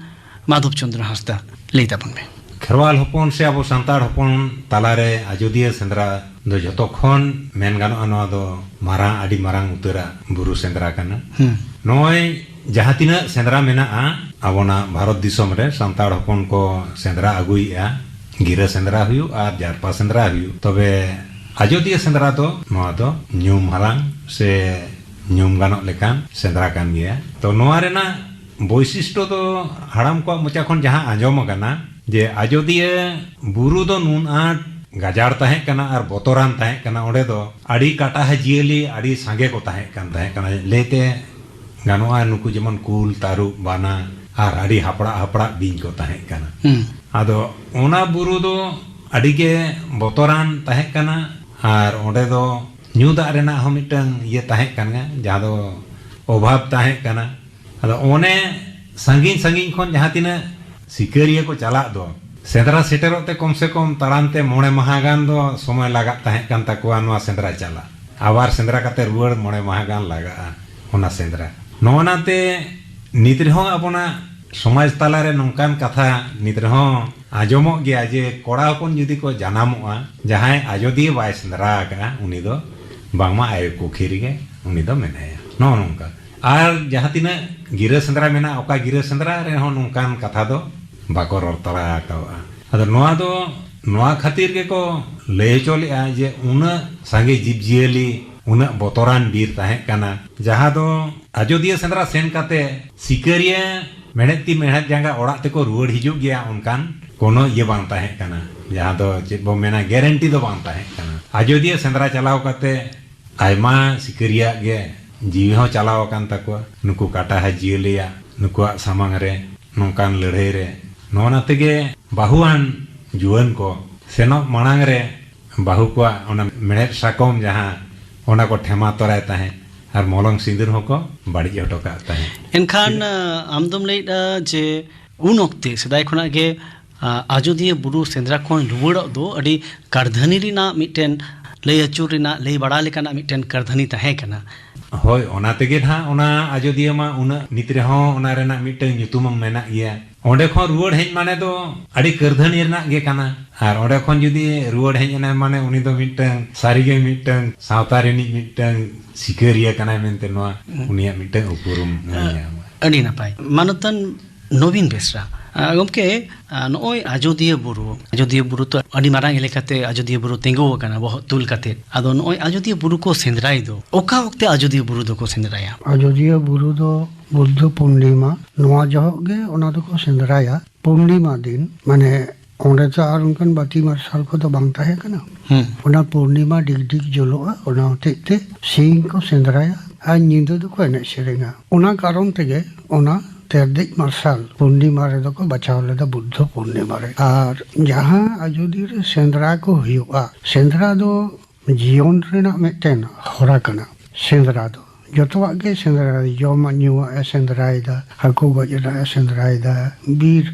ᱢᱟᱫᱷᱚᱵ ᱪᱚᱸᱫᱽᱨᱚ ᱦᱟᱸᱥᱫᱟ ᱞᱟᱹᱭ ᱛᱟᱵᱚᱱ ᱢᱮ᱾ ᱠᱷᱮᱨᱣᱟᱞ ᱦᱚᱯᱚᱱ ᱥᱮ ᱟᱵᱚ ᱥᱟᱱᱛᱟᱲ ᱦᱚᱯᱚᱱ ᱛᱟᱞᱟᱨᱮ ᱟᱡᱚᱫᱤᱭᱟᱹ ᱥᱮᱸᱫᱽᱨᱟ ᱫᱚ ᱡᱷᱚᱛᱚ ᱠᱷᱚᱱ ᱢᱮᱱ ᱜᱟᱱᱚᱜᱼᱟ, ᱱᱚᱣᱟ ᱫᱚ ᱢᱟᱨᱟᱝ, ᱟᱹᱰᱤ ᱢᱟᱨᱟᱝ ᱩᱛᱟᱹᱨᱟᱜ ᱵᱩᱨᱩ ᱥᱮᱸᱫᱽᱨᱟ ᱠᱟᱱᱟ᱾ ᱦᱩᱸ᱾ ᱱᱚᱜᱼᱚᱭ ᱡᱟᱦᱟᱸ ᱛᱤᱱᱟᱹᱜ ᱥᱮᱸᱫᱽᱨᱟ ᱢᱮᱱᱟᱜᱼᱟ ᱟᱵᱚᱱᱟᱜ ᱵᱷᱟᱨᱚᱛ ᱫᱤᱥᱚᱢ ᱨᱮ, ᱥᱟᱱᱛᱟᱲ ᱦᱚᱯᱚᱱ ᱠᱚ ᱥᱮᱸᱫᱽᱨᱟ ᱟᱹᱜᱩᱭᱮᱫᱼᱟ, ᱜᱤᱨᱟᱹ ᱥᱮᱸᱫᱽᱨᱟ ᱦᱩᱭᱩᱜ ᱟᱨ ᱡᱟᱨᱯᱟ ᱥᱮᱸᱫᱽᱨᱟ ᱦᱩᱭᱩᱜ, ᱛᱚᱵᱮ ᱟᱡᱚᱫᱤᱭᱟᱹ ᱥᱮᱸᱫᱽᱨᱟ ᱫᱚ ᱱᱚᱣᱟ ᱫᱚ ᱧᱩᱢ ᱦᱟᱞᱟᱝ ᱥᱮ ᱧᱩᱢ ᱜᱟᱱᱚᱜ ᱞᱮᱠᱟᱱ ᱥᱮᱸᱫᱽᱨᱟ ᱠᱟᱱ ᱜᱮᱭᱟ᱾ ᱛᱚ, ᱱᱚᱣᱟ ᱨᱮᱱᱟᱜ ᱵᱳᱭᱥᱤᱥᱴᱚ ᱫᱚ ᱦᱟᱲᱟᱢ ᱠᱚᱣᱟᱜ ᱢᱚᱪᱟ ᱠᱷᱚᱱ ᱡᱟᱦᱟᱸ ᱟᱸᱡᱚᱢ ᱟᱠᱟᱱᱟ, ᱡᱮ ᱟᱡᱚᱫᱤᱭᱟᱹ ᱵᱩᱨᱩ ᱫᱚ ᱱᱩᱱ ᱟᱸᱴ ᱜᱟᱡᱟᱲ ᱛᱟᱦᱮᱸ ᱠᱟᱱᱟ ᱟᱨ ᱵᱚᱛᱚᱨᱟᱱ ᱛᱟᱦᱮᱸ ᱠᱟᱱᱟ, ᱚᱸᱰᱮ ᱫᱚ ᱟᱹᱰᱤ ᱠᱟᱴᱟᱦᱟ ᱡᱤᱭᱟᱹᱞᱤ ᱟᱹᱰᱤ ᱥᱟᱸᱜᱮ ᱠᱚ ᱛᱟᱦᱮᱸ ᱠᱟᱱ ᱛᱟᱦᱮᱸ ᱠᱟᱱᱟ, ᱞᱟᱹᱭᱛᱮ ᱜᱟᱱᱚᱜᱼᱟ, ᱱᱩᱠᱩ ᱡᱮᱢᱚᱱ ᱠᱩᱞ, ᱛᱟᱹᱨᱩᱵ, ᱵᱟᱱᱟ ᱟᱨ ᱟᱹᱰᱤ ᱦᱟᱯᱲᱟᱜ ᱦᱟᱯᱲᱟᱜ ᱵᱤᱧ ᱠᱚ ᱛᱟᱦᱮᱸ ᱠᱟᱱᱟ᱾ ᱦᱩᱸ᱾ ᱟᱫᱚ ᱚᱱᱟ ᱵᱩᱨᱩ ᱫᱚ ᱟᱹᱰᱤ ᱜᱮ ᱵᱚᱛᱚᱨᱟᱱ ᱛᱟᱦᱮᱸ ᱠᱟᱱᱟ ᱟᱨ ᱚᱸᱰᱮ ᱫᱚ ᱧᱩ ᱫᱟᱜ ᱨᱮᱱᱟᱜ ᱦᱚᱸ ᱢᱤᱫᱴᱟᱝ ᱤᱭᱟᱹ ᱛᱟᱦᱮᱸ ᱠᱟᱱᱟ, ᱡᱟᱦᱟᱸ ᱫᱚ ᱚᱵᱷᱟᱵᱽ ᱛᱟᱦᱮᱸ ᱠᱟᱱᱟ᱾ ᱟᱫᱚ ᱚᱱᱮ ᱥᱟᱺᱜᱤᱧ ᱥᱟᱺᱜᱤᱧ ᱠᱷᱚᱱ ᱡᱟᱦᱟᱸ ᱛᱤᱱᱟᱹᱜ ᱥᱤᱠᱟᱹᱨᱤᱭᱟᱹ ᱠᱚ ᱪᱟᱞᱟᱜ ᱫᱚ, ᱥᱮᱸᱫᱽᱨᱟ ᱥᱮᱴᱮᱨᱚᱜ ᱛᱮ ᱠᱚᱢ ᱥᱮ ᱠᱚᱢ ᱛᱟᱲᱟᱢ ᱛᱮ ᱢᱚᱬᱮ ᱢᱟᱦᱟ ᱜᱟᱱ ᱫᱚ ᱥᱚᱢᱚᱭ ᱞᱟᱜᱟᱜ ᱛᱟᱦᱮᱸ ᱠᱟᱱ ᱛᱟᱠᱚᱣᱟ ᱱᱚᱣᱟ ᱥᱮᱸᱫᱽᱨᱟ ᱪᱟᱞᱟᱜ᱾ ᱟᱵᱟᱨ ᱥᱮᱸᱫᱽᱨᱟ ᱠᱟᱛᱮ ᱨᱩᱣᱟᱹᱲ ᱢᱚᱬᱮ ᱢᱟᱦᱟ ᱜᱟᱱ ᱞᱟᱜᱟᱜᱼᱟ ᱚᱱᱟ ᱥᱮᱸᱫᱽᱨᱟ᱾ ᱱᱚᱜᱼᱚ ᱱᱟᱛᱮ ᱱᱤᱛ ᱨᱮᱦᱚᱸ ᱟᱵᱚᱱᱟᱜ ᱥᱚᱢᱟᱡᱽ ᱛᱟᱞᱟᱨᱮ ᱱᱚᱝᱠᱟᱱ ᱠᱟᱛᱷᱟ ᱱᱤᱛ ᱨᱮᱦᱚᱸ ᱟᱸᱡᱚᱢᱚᱜ ᱜᱮᱭᱟ ᱡᱮ ᱠᱚᱲᱟ ᱦᱚᱯᱚᱱ ᱡᱩᱫᱤ ᱠᱚ ᱡᱟᱱᱟᱢᱚᱜᱼᱟ, ᱡᱟᱦᱟᱸᱭ ᱟᱡᱚᱫᱤᱭᱟᱹ ᱵᱟᱭ ᱥᱮᱸᱫᱽᱨᱟ ᱟᱠᱟᱫᱼᱟ, ᱩᱱᱤ ᱫᱚ ᱵᱟᱝᱢᱟ ᱟᱭᱳ ᱠᱩᱠᱷᱤ ᱨᱮᱜᱮ ᱩᱱᱤ ᱫᱚ ᱢᱮᱱᱟᱭᱟ, ᱱᱚᱜᱼᱚ ᱱᱚᱝᱠᱟ᱾ ᱟᱨ ᱡᱟᱦᱟᱸ ᱛᱤᱱᱟᱹᱜ ᱜᱤᱨᱟᱹ ᱥᱮᱸᱫᱽᱨᱟ ᱢᱮᱱᱟᱜᱼᱟ, ᱚᱠᱟ ᱜᱤᱨᱟᱹ ᱥᱮᱸᱫᱽᱨᱟ ᱨᱮᱦᱚᱸ ᱱᱚᱝᱠᱟᱱ ᱠᱟᱛᱷᱟ ᱫᱚ ᱵᱟᱠᱚ ᱨᱚᱲ ᱛᱟᱲᱟ ᱟᱠᱟᱫᱼᱟ᱾ ᱟᱫᱚ ᱱᱚᱣᱟ ᱫᱚ ᱱᱚᱣᱟ ᱠᱷᱟᱹᱛᱤᱨ ᱜᱮᱠᱚ ᱞᱟᱹᱭ ᱦᱚᱪᱚ ᱞᱮᱫᱼᱟ ᱡᱮ ᱩᱱᱟᱹᱜ ᱥᱟᱸᱜᱮ ᱡᱤᱵᱽᱼᱡᱤᱭᱟᱹᱞᱤ, ᱩᱱᱟᱹᱜ ᱵᱚᱛᱚᱨᱟᱱ ᱵᱤᱨ ᱛᱟᱦᱮᱸ ᱠᱟᱱᱟ, ᱡᱟᱦᱟᱸ ᱫᱚ ᱟᱡᱚᱫᱤᱭᱟᱹ ᱥᱮᱸᱫᱽᱨᱟ ᱥᱮᱱ ᱠᱟᱛᱮ ᱥᱤᱠᱟᱹᱨᱤᱭᱟᱹ ᱢᱮᱲᱦᱮᱫ ᱛᱤ ᱢᱮᱲᱦᱮᱫ ᱡᱟᱸᱜᱟ ᱚᱲᱟᱜ ᱛᱮᱠᱚ ᱨᱩᱣᱟᱹᱲ ᱦᱤᱡᱩᱜ ᱜᱮᱭᱟ, ᱚᱱᱠᱟᱱ ᱠᱳᱱᱳ ᱤᱭᱟᱹ ᱵᱟᱝ ᱛᱟᱦᱮᱸ ᱠᱟᱱᱟ, ᱡᱟᱦᱟᱸ ᱫᱚ ᱪᱮᱫ ᱵᱚ ᱢᱮᱱᱟ, ᱜᱮᱨᱮᱱᱴᱤ ᱫᱚ ᱵᱟᱝ ᱛᱟᱦᱮᱸ ᱠᱟᱱᱟ᱾ ᱟᱡᱚᱫᱤᱭᱟᱹ ᱥᱮᱸᱫᱽᱨᱟ ᱪᱟᱞᱟᱣ ᱠᱟᱛᱮ ᱟᱭᱢᱟ ᱥᱤᱠᱟᱹᱨᱤᱭᱟᱹ ᱜᱮ ᱡᱤᱣᱤ ᱦᱚᱸ ᱪᱟᱞᱟᱣ ᱟᱠᱟᱱ ᱛᱟᱠᱚᱣᱟ, ᱱᱩᱠᱩ ᱠᱟᱴᱟᱦᱟ ᱡᱤᱭᱟᱹᱞᱤᱭᱟᱜ ᱱᱩᱠᱩᱣᱟᱜ ᱥᱟᱢᱟᱝ ᱨᱮ ᱱᱚᱝᱠᱟᱱ ᱞᱟᱹᱲᱦᱟᱹᱭ ᱨᱮ᱾ ᱱᱚᱣᱟ ᱛᱮᱜᱮ ᱵᱟᱹᱦᱩᱣᱟᱱ ᱡᱩᱣᱟᱹᱱ ᱠᱚ ᱥᱮᱱᱚᱜ ᱢᱟᱲᱟᱝ ᱨᱮ ᱵᱟᱹᱦᱩ ᱠᱚᱣᱟᱜ ᱚᱱᱟ ᱢᱮᱲᱦᱮᱫ ᱥᱟᱠᱚᱢ ᱡᱟᱦᱟᱸ, ᱚᱱᱟ ᱠᱚ ᱴᱷᱮᱢᱟ ᱛᱚᱨᱟᱭ ᱛᱟᱦᱮᱸᱫ ᱟᱨ ᱢᱚᱞᱚᱝ ᱥᱤᱸᱫᱩᱨ ᱦᱚᱸᱠᱚ ᱵᱟᱹᱲᱤᱡ ᱦᱚᱴᱚ ᱠᱟᱜ ᱛᱟᱦᱮᱸᱫ᱾ ᱮᱱᱠᱷᱟᱱ, ᱟᱢ ᱫᱚᱢ ᱞᱟᱹᱭᱮᱫᱼᱟ ᱡᱮ ᱩᱱ ᱚᱠᱛᱮ ᱥᱮᱫᱟᱭ ᱠᱷᱚᱱᱟᱜ ᱜᱮ, ᱟ, ᱟᱡᱚᱫᱤᱭᱟᱹ ᱵᱩᱨᱩ ᱥᱮᱸᱫᱽᱨᱟ ᱠᱷᱚᱱ ᱨᱩᱣᱟᱹᱲᱚᱜ ᱫᱚ ᱟᱹᱰᱤ ᱠᱟᱨᱫᱷᱟᱹᱱᱤ ᱨᱮᱱᱟᱜ ᱢᱤᱫᱴᱮᱱ ᱞᱟᱹᱭ ᱟᱹᱪᱩᱨ ᱨᱮᱱᱟᱜ, ᱞᱟᱹᱭ ᱵᱟᱲᱟ ᱞᱮᱠᱟᱱᱟᱜ ᱢᱤᱫᱴᱮᱱ ᱠᱟᱨᱫᱷᱟᱹᱱᱤ ᱛᱟᱦᱮᱸ ᱠᱟᱱᱟ᱾ ᱦᱳᱭ, ᱚᱱᱟ ᱛᱮᱜᱮ ᱱᱟᱦᱟᱜ ᱚᱱᱟ ᱟᱡᱚᱫᱤᱭᱟᱹ ᱢᱟ ᱩᱱᱟᱹᱜ ᱱᱤᱛ ᱨᱮᱦᱚᱸ ᱚᱱᱟ ᱨᱮᱱᱟᱜ ᱢᱤᱫᱴᱟᱝ ᱧᱩᱛᱩᱢ ᱢᱮᱱᱟᱜ ᱜᱮᱭᱟ᱾ ᱚᱸᱰᱮ ᱠᱷᱚᱱ ᱨᱩᱣᱟᱹᱲ ᱦᱮᱡ ᱢᱟᱱᱮ ᱫᱚ ᱟᱹᱰᱤ ᱠᱟᱹᱨᱫᱷᱟᱹᱱᱤ ᱨᱮᱱᱟᱜ ᱜᱮ ᱠᱟᱱᱟ᱾ ᱟᱨ ᱚᱸᱰᱮ ᱠᱷᱚᱱ ᱡᱩᱫᱤ ᱨᱩᱣᱟᱹᱲ ᱦᱮᱡ ᱮᱱᱟᱭ ᱢᱟᱱᱮ ᱩᱱᱤ ᱫᱚ ᱢᱤᱫᱴᱟᱝ ᱥᱟᱹᱨᱤᱜᱮ ᱢᱤᱫᱴᱟᱝ ᱥᱟᱶᱛᱟ ᱨᱤᱱᱤᱡ ᱢᱤᱫᱴᱟᱝ ᱥᱤᱠᱟᱹᱨᱤᱭᱟᱹ ᱠᱟᱱᱟᱭ ᱢᱮᱱᱛᱮ ᱱᱚᱣᱟ ᱩᱱᱤᱭᱟᱜ ᱢᱤᱫᱴᱟᱝ ᱩᱯᱨᱩᱢ ᱩᱱᱤᱭᱟᱜ᱾ ᱟᱹᱰᱤ ᱱᱟᱯᱟᱭ᱾ ᱢᱟᱱᱚᱛᱟᱱ ᱱᱚᱵᱤᱱ ᱵᱮᱥᱨᱟ, ᱟ, ᱜᱚᱢᱠᱮ, ᱟ, ᱱᱚᱜᱼᱚᱭ ᱟᱡᱚᱫᱤᱭᱟᱹ ᱵᱩᱨᱩ, ᱟᱡᱚᱫᱤᱭᱟᱹ ᱵᱩᱨᱩ ᱛᱚ ᱟᱹᱰᱤ ᱢᱟᱨᱟᱝ ᱮᱞᱟᱠᱟᱛᱮ ᱟᱡᱚᱫᱤᱭᱟᱹ ᱵᱩᱨᱩ ᱛᱤᱸᱜᱩ ᱟᱠᱟᱱᱟ ᱵᱚᱦᱚᱜ ᱛᱩᱞ ᱠᱟᱛᱮ᱾ ᱟᱫᱚ ᱱᱚᱜᱼᱚᱭ ᱟᱡᱚᱫᱤᱭᱟᱹ ᱵᱩᱨᱩ ᱠᱚ ᱥᱮᱸᱫᱽᱨᱟᱭ ᱫᱚ, ᱚᱠᱟ ᱚᱠᱛᱮ ᱟᱡᱚᱫᱤᱭᱟᱹ ᱵᱩᱨᱩ ᱫᱚᱠᱚ ᱥᱮᱸᱫᱽᱨᱟᱭᱟ? ᱟᱡᱚᱫᱤᱭᱟᱹ ᱵᱩᱨᱩ ᱫᱚ ᱵᱩᱫᱽᱫᱷᱚ ᱯᱩᱨᱱᱤᱢᱟ, ᱱᱚᱣᱟ ᱡᱚᱦᱚᱜ ᱜᱮ ᱚᱱᱟ ᱫᱚᱠᱚ ᱥᱮᱸᱫᱽᱨᱟᱭᱟ᱾ ᱯᱩᱨᱱᱤᱢᱟ ᱫᱤᱱ, ᱢᱟᱱᱮ ᱚᱸᱰᱮ ᱛᱚ ᱟᱨ ᱚᱱᱠᱟᱱ ᱵᱟᱹᱛᱤ ᱢᱟᱨᱥᱟᱞ ᱠᱚᱫᱚ ᱵᱟᱝ ᱛᱟᱦᱮᱸ ᱠᱟᱱᱟ᱾ ᱦᱩᱸ᱾ ᱚᱱᱟ ᱯᱩᱨᱱᱤᱢᱟ ᱰᱤᱜᱽ ᱰᱤᱜᱽ ᱡᱩᱞᱩᱜᱼᱟ, ᱚᱱᱟ ᱦᱚᱛᱮᱡ ᱛᱮ ᱥᱤᱧ ᱠᱚ ᱥᱮᱸᱫᱽᱨᱟᱭᱟ ᱟᱨ ᱧᱤᱫᱟᱹ ᱫᱚᱠᱚ ᱮᱱᱮᱡ ᱥᱮᱨᱮᱧᱟ᱾ ᱚᱱᱟ ᱠᱟᱨᱚᱱ ᱛᱮᱜᱮ ᱚᱱᱟ ᱛᱮᱨᱫᱮᱡ ᱢᱟᱨᱥᱟᱞ ᱯᱩᱨᱱᱤᱢᱟ ᱨᱮᱫᱚ ᱠᱚ ᱵᱟᱪᱷᱟᱣ ᱞᱮᱫᱟ, ᱵᱩᱫᱽᱫᱷᱚ ᱯᱩᱨᱱᱤᱢᱟ ᱨᱮ᱾ ᱟᱨ ᱡᱟᱦᱟᱸ ᱟᱡᱚᱫᱤᱭᱟᱹ ᱨᱮ ᱥᱮᱸᱫᱽᱨᱟ ᱠᱚ ᱦᱩᱭᱩᱜᱼᱟ, ᱥᱮᱸᱫᱽᱨᱟ ᱫᱚ ᱡᱤᱭᱚᱱ ᱨᱮᱱᱟᱜ ᱢᱤᱫᱴᱮᱱ ᱦᱚᱨᱟ ᱠᱟᱱᱟ᱾ ᱥᱮᱸᱫᱽᱨᱟ ᱫᱚ ᱡᱚᱛᱚᱣᱟᱜ ᱜᱮ ᱥᱮᱸᱫᱽᱨᱟ, ᱡᱚᱢᱟᱜ ᱧᱩᱣᱟᱜ ᱮ ᱥᱮᱸᱫᱽᱨᱟᱭᱮᱫᱟ, ᱦᱟᱹᱠᱩ ᱜᱚᱡ ᱨᱮᱱᱟᱜ ᱮ ᱥᱮᱸᱫᱽᱨᱟᱭᱮᱫᱟ, ᱵᱤᱨ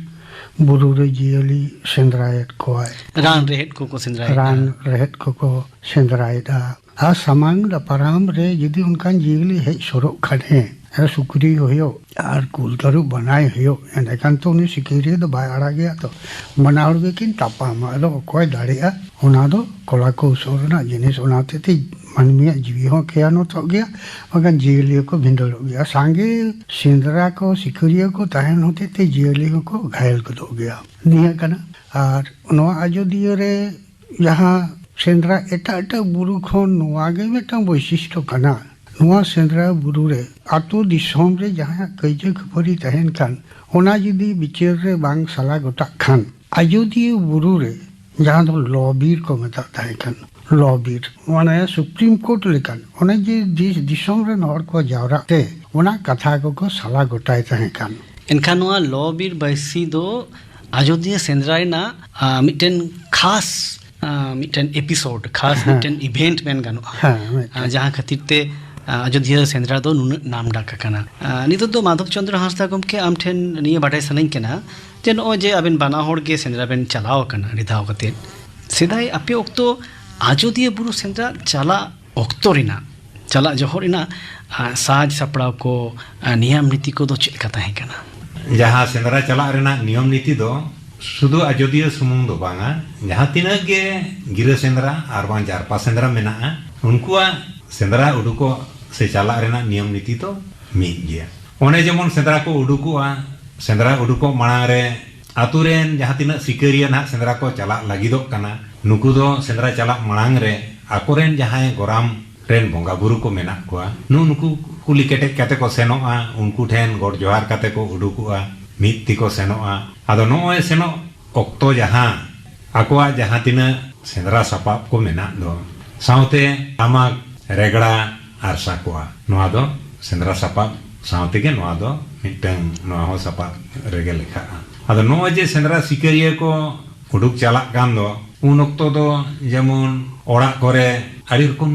ᱵᱩᱨᱩ ᱨᱮ ᱡᱤᱭᱟᱹᱞᱤ ᱥᱮᱸᱫᱽᱨᱟᱭᱮᱫ ᱠᱚᱣᱟᱭ᱾ ᱨᱟᱱ ᱨᱮᱦᱮᱫ ᱠᱚᱠᱚ ᱥᱮᱸᱫᱽᱨᱟᱭᱮᱫᱟ᱾ ᱨᱟᱱ ᱨᱮᱦᱮᱫ ᱠᱚᱠᱚ ᱥᱮᱸᱫᱽᱨᱟᱭᱮᱫᱟ᱾ ᱟᱨ ᱥᱟᱢᱟᱝ ᱫᱟᱯᱨᱟᱢ ᱨᱮ ᱡᱩᱫᱤ ᱚᱱᱠᱟᱱ ᱡᱤᱭᱟᱹᱞᱤ ᱦᱮᱡ ᱥᱩᱨᱚᱜ ᱠᱷᱟᱱᱮ, ᱥᱩᱠᱨᱤ ᱦᱩᱭᱩᱜ ᱟᱨ ᱠᱩᱞ ᱛᱟᱹᱨᱩᱵ ᱵᱟᱱᱟᱭ ᱦᱩᱭᱩᱜ, ᱮᱸᱰᱮᱠᱷᱟᱱ ᱛᱚ ᱩᱱᱤ ᱥᱤᱠᱟᱹᱨᱤᱭᱟᱹ ᱫᱚ ᱵᱟᱭ ᱟᱲᱟᱜᱮᱭᱟ ᱛᱚ᱾ ᱵᱟᱱᱟ ᱦᱚᱲ ᱜᱮᱠᱤᱱ ᱛᱟᱯᱟᱢᱟ, ᱟᱫᱚ ᱚᱠᱚᱭ ᱫᱟᱲᱮᱭᱟᱜᱼᱟ? ᱚᱱᱟ ᱫᱚ ᱠᱚᱞᱟ ᱠᱚᱣᱥᱚᱞ ᱨᱮᱱᱟᱜ ᱡᱤᱱᱤᱥ, ᱚᱱᱟ ᱦᱚᱛᱮᱡ ᱛᱮ ᱢᱟᱹᱱᱢᱤᱭᱟᱜ ᱡᱤᱣᱤ ᱦᱚᱸ ᱠᱷᱮᱭᱟᱱᱚᱛᱚᱜ ᱜᱮᱭᱟ, ᱵᱟᱝᱠᱷᱟᱱ ᱡᱤᱭᱟᱹᱞᱤ ᱦᱚᱸᱠᱚ ᱵᱷᱤᱸᱫᱟᱹᱲᱚᱜ ᱜᱮᱭᱟ᱾ ᱥᱟᱸᱜᱮ ᱥᱮᱸᱫᱽᱨᱟ ᱠᱚ, ᱥᱤᱠᱟᱹᱨᱤᱭᱟᱹ ᱠᱚ ᱛᱟᱦᱮᱱ ᱦᱚᱛᱮᱡ ᱛᱮ ᱡᱤᱭᱟᱹᱞᱤ ᱦᱚᱸᱠᱚ ᱜᱷᱟᱭᱮᱞ ᱜᱚᱫᱚᱜ ᱜᱮᱭᱟ᱾ ᱱᱤᱭᱟᱹ ᱠᱟᱱᱟ᱾ ᱟᱨ ᱱᱚᱣᱟ ᱟᱡᱚᱫᱤᱭᱟᱹ ᱨᱮ ᱡᱟᱦᱟᱸ ᱥᱮᱸᱫᱽᱨᱟ ᱮᱴᱟᱜ ᱮᱴᱟᱜ ᱵᱩᱨᱩ ᱠᱷᱚᱱ ᱱᱚᱣᱟ ᱜᱮ ᱢᱤᱫᱴᱟᱝ ᱵᱳᱭᱥᱤᱥᱴᱚ ᱠᱟᱱᱟ᱾ ᱱᱚᱣᱟ ᱥᱮᱸᱫᱽᱨᱟ ᱵᱩᱨᱩ ᱨᱮ ᱟᱛᱳ ᱫᱤᱥᱚᱢ ᱨᱮ ᱡᱟᱦᱟᱸᱭᱟᱜ ᱠᱟᱹᱭᱡᱟᱹ ᱠᱷᱟᱹᱯᱟᱹᱨᱤ ᱛᱟᱦᱮᱱ ᱠᱷᱟᱱ, ᱚᱱᱟ ᱡᱩᱫᱤ ᱵᱤᱪᱟᱹᱨ ᱨᱮ ᱵᱟᱝ ᱥᱟᱞᱟ ᱜᱚᱴᱟᱜ ᱠᱷᱟᱱ, ᱟᱡᱚᱫᱤᱭᱟᱹ ᱵᱩᱨᱩ ᱨᱮ ᱡᱟᱦᱟᱸ ᱫᱚ ᱞᱚ ᱵᱤᱨ ᱠᱚ ᱢᱮᱛᱟᱜ ᱛᱟᱦᱮᱸ ᱠᱟᱱ, ᱞᱚ ᱵᱤᱨ, ᱢᱟᱱᱮ ᱥᱩᱯᱨᱤᱢ ᱠᱳᱨᱴ ᱞᱮᱠᱟᱱ, ᱚᱱᱮ ᱡᱮ ᱫᱤᱥ-, ᱫᱤᱥᱚᱢ ᱨᱮᱱ ᱦᱚᱲ ᱠᱚ ᱡᱟᱣᱨᱟᱜ ᱛᱮ ᱚᱱᱟ ᱠᱟᱛᱷᱟ ᱠᱚᱠᱚ ᱥᱟᱞᱟ ᱜᱚᱴᱟᱭ ᱛᱟᱦᱮᱸ ᱠᱟᱱ᱾ ᱮᱱᱠᱷᱟᱱ ᱱᱚᱣᱟ ᱞᱚ ᱵᱤᱨ ᱵᱟᱹᱭᱥᱤ ᱫᱚ ᱟᱡᱚᱫᱤᱭᱟᱹ ᱥᱮᱸᱫᱽᱨᱟ ᱨᱮᱱᱟᱜ, ᱟ, ᱢᱤᱫᱴᱮᱱ ᱠᱷᱟᱥ, ᱟ, ᱢᱤᱫᱴᱮᱱ ᱮᱯᱤᱥᱳᱰ, ᱠᱷᱟᱥ ᱦᱮᱸ᱾ ᱢᱤᱫᱴᱮᱱ ᱤᱵᱷᱮᱱᱴ ᱢᱮᱱ ᱜᱟᱱᱚᱜᱼᱟ᱾ ᱦᱮᱸ, ᱢᱤᱫᱴᱮᱱ᱾ ᱟ, ᱡᱟᱦᱟᱸ ᱠᱷᱟᱹᱛᱤᱨ ᱛᱮ, ᱟ, ᱟᱡᱚᱫᱤᱭᱟᱹ ᱥᱮᱸᱫᱽᱨᱟ ᱫᱚ ᱱᱩᱱᱟᱹᱜ ᱱᱟᱢ ᱰᱟᱠ ᱟᱠᱟᱱᱟ᱾ ᱟ, ᱱᱤᱛᱚᱜ ᱫᱚ ᱢᱟᱫᱷᱚᱵ ᱪᱚᱸᱫᱽᱨᱚ ᱦᱟᱸᱥᱫᱟ ᱜᱚᱢᱠᱮ, ᱟᱢ ᱴᱷᱮᱱ ᱱᱤᱭᱟᱹ ᱵᱟᱰᱟᱭ ᱥᱟᱱᱟᱧ ᱠᱟᱱᱟ ᱡᱮ ᱱᱚᱜᱼᱚᱭ ᱡᱮ ᱟᱵᱮᱱ ᱵᱟᱱᱟ ᱦᱚᱲ ᱜᱮ ᱥᱮᱸᱫᱽᱨᱟ ᱵᱮᱱ ᱪᱟᱞᱟᱣ ᱟᱠᱟᱱᱟ ᱟᱹᱰᱤ ᱫᱷᱟᱣ ᱠᱟᱛᱮ, ᱥᱮᱫᱟᱭ ᱟᱯᱮ ᱚᱠᱛᱚ ᱟᱡᱚᱫᱤᱭᱟᱹ ᱵᱩᱨᱩ ᱥᱮᱸᱫᱽᱨᱟ ᱪᱟᱞᱟᱜ ᱚᱠᱛᱚ ᱨᱮᱱᱟᱜ ᱪᱟᱞᱟᱜ ᱡᱚᱦᱚᱜ ᱨᱮᱱᱟᱜ, ᱟ, ᱥᱟᱡᱽ ᱥᱟᱯᱲᱟᱣ ᱠᱚ, ᱟ, ᱱᱤᱭᱟᱢ ᱱᱤᱛᱤ ᱠᱚᱫᱚ ᱪᱮᱫ ᱞᱮᱠᱟ ᱛᱟᱦᱮᱸ ᱠᱟᱱᱟ? ᱡᱟᱦᱟᱸ ᱥᱮᱸᱫᱽᱨᱟ ᱪᱟᱞᱟᱜ ᱨᱮᱱᱟᱜ ᱱᱤᱭᱚᱢ ᱱᱤᱛᱤ ᱫᱚ ᱥᱩᱫᱷᱩ ᱟᱡᱚᱫᱤᱭᱟᱹ ᱥᱩᱢᱩᱝ ᱫᱚ ᱵᱟᱝᱟ, ᱡᱟᱦᱟᱸ ᱛᱤᱱᱟᱹᱜ ᱜᱮ ᱜᱤᱨᱟᱹ ᱥᱮᱸᱫᱽᱨᱟ ᱟᱨ ᱵᱟᱝ ᱡᱟᱨᱯᱟ ᱥᱮᱸᱫᱽᱨᱟ ᱢᱮᱱᱟᱜᱼᱟ, ᱩᱱᱠᱩᱣᱟᱜ ᱥᱮᱸᱫᱽᱨᱟ ᱩᱰᱩᱠᱚᱜ ᱥᱮ ᱪᱟᱞᱟᱜ ᱨᱮᱱᱟᱜ ᱱᱤᱭᱚᱢ ᱱᱤᱛᱤ ᱫᱚ ᱢᱤᱫ ᱜᱮᱭᱟ᱾ ᱚᱱᱮ ᱡᱮᱢᱚᱱ ᱥᱮᱸᱫᱽᱨᱟ ᱠᱚ ᱩᱰᱩᱠᱚᱜᱼᱟ, ᱥᱮᱸᱫᱽᱨᱟ ᱩᱰᱩᱠᱚᱜ ᱢᱟᱲᱟᱝ ᱨᱮ ᱟᱛᱳ ᱨᱮᱱ ᱡᱟᱦᱟᱸ ᱛᱤᱱᱟᱹᱜ ᱥᱤᱠᱟᱹᱨᱤᱭᱟᱹ ᱱᱟᱦᱟᱜ ᱥᱮᱸᱫᱽᱨᱟ ᱠᱚ ᱪᱟᱞᱟᱜ ᱞᱟᱹᱜᱤᱫᱚᱜ ᱠᱟᱱᱟ, ᱱᱩᱠᱩ ᱫᱚ ᱥᱮᱸᱫᱽᱨᱟ ᱪᱟᱞᱟᱜ ᱢᱟᱲᱟᱝ ᱨᱮ ᱟᱠᱚᱨᱮᱱ ᱡᱟᱦᱟᱸᱭ ᱜᱚᱨᱟᱢ ᱨᱮᱱ ᱵᱚᱸᱜᱟ ᱵᱩᱨᱩ ᱠᱚ ᱢᱮᱱᱟᱜ ᱠᱚᱣᱟ, ᱱᱩᱜᱼᱩ ᱱᱩᱠᱩ ᱠᱩᱞᱤ ᱠᱮᱴᱮᱡ ᱠᱟᱛᱮ ᱠᱚ ᱥᱮᱱᱚᱜᱼᱟ, ᱩᱱᱠᱩ ᱴᱷᱮᱱ ᱜᱚᱰ ᱡᱚᱦᱟᱨ ᱠᱟᱛᱮ ᱠᱚ ᱩᱰᱩᱠᱚᱜᱼᱟ, ᱢᱤᱫ ᱛᱮᱠᱚ ᱥᱮᱱᱚᱜᱼᱟ᱾ ᱟᱫᱚ ᱱᱚᱜᱼᱚᱭ ᱥᱮᱱᱚᱜ ᱚᱠᱛᱚ ᱡᱟᱦᱟᱸ ᱟᱠᱚᱣᱟᱜ ᱡᱟᱦᱟᱸ ᱛᱤᱱᱟᱹᱜ ᱥᱮᱸᱫᱽᱨᱟ ᱥᱟᱯᱟᱵ ᱠᱚ ᱢᱮᱱᱟᱜ ᱫᱚ, ᱥᱟᱶᱛᱮ ᱴᱟᱢᱟᱠ, ᱨᱮᱜᱽᱲᱟ ᱟᱨ ᱥᱟᱠᱣᱟ, ᱱᱚᱣᱟ ᱫᱚ ᱥᱮᱸᱫᱽᱨᱟ ᱥᱟᱯᱟᱵ ᱥᱟᱶ ᱛᱮᱜᱮ ᱱᱚᱣᱟ ᱫᱚ ᱢᱤᱫᱴᱟᱝ, ᱱᱚᱣᱟ ᱦᱚᱸ ᱥᱟᱯᱟᱵ ᱨᱮᱜᱮ ᱞᱮᱠᱷᱟᱜᱼᱟ᱾ ᱟᱫᱚ ᱱᱚᱜᱼᱚᱭ ᱡᱮ ᱥᱮᱸᱫᱽᱨᱟ ᱥᱤᱠᱟᱹᱨᱤᱭᱟᱹ ᱠᱚ ᱩᱰᱩᱠ ᱪᱟᱞᱟᱜ ᱠᱟᱱ ᱫᱚ, ᱩᱱ ᱚᱠᱛᱚ ᱫᱚ ᱡᱮᱢᱚᱱ ᱚᱲᱟᱜ ᱠᱚᱨᱮ ᱟᱹᱰᱤ ᱨᱚᱠᱚᱢ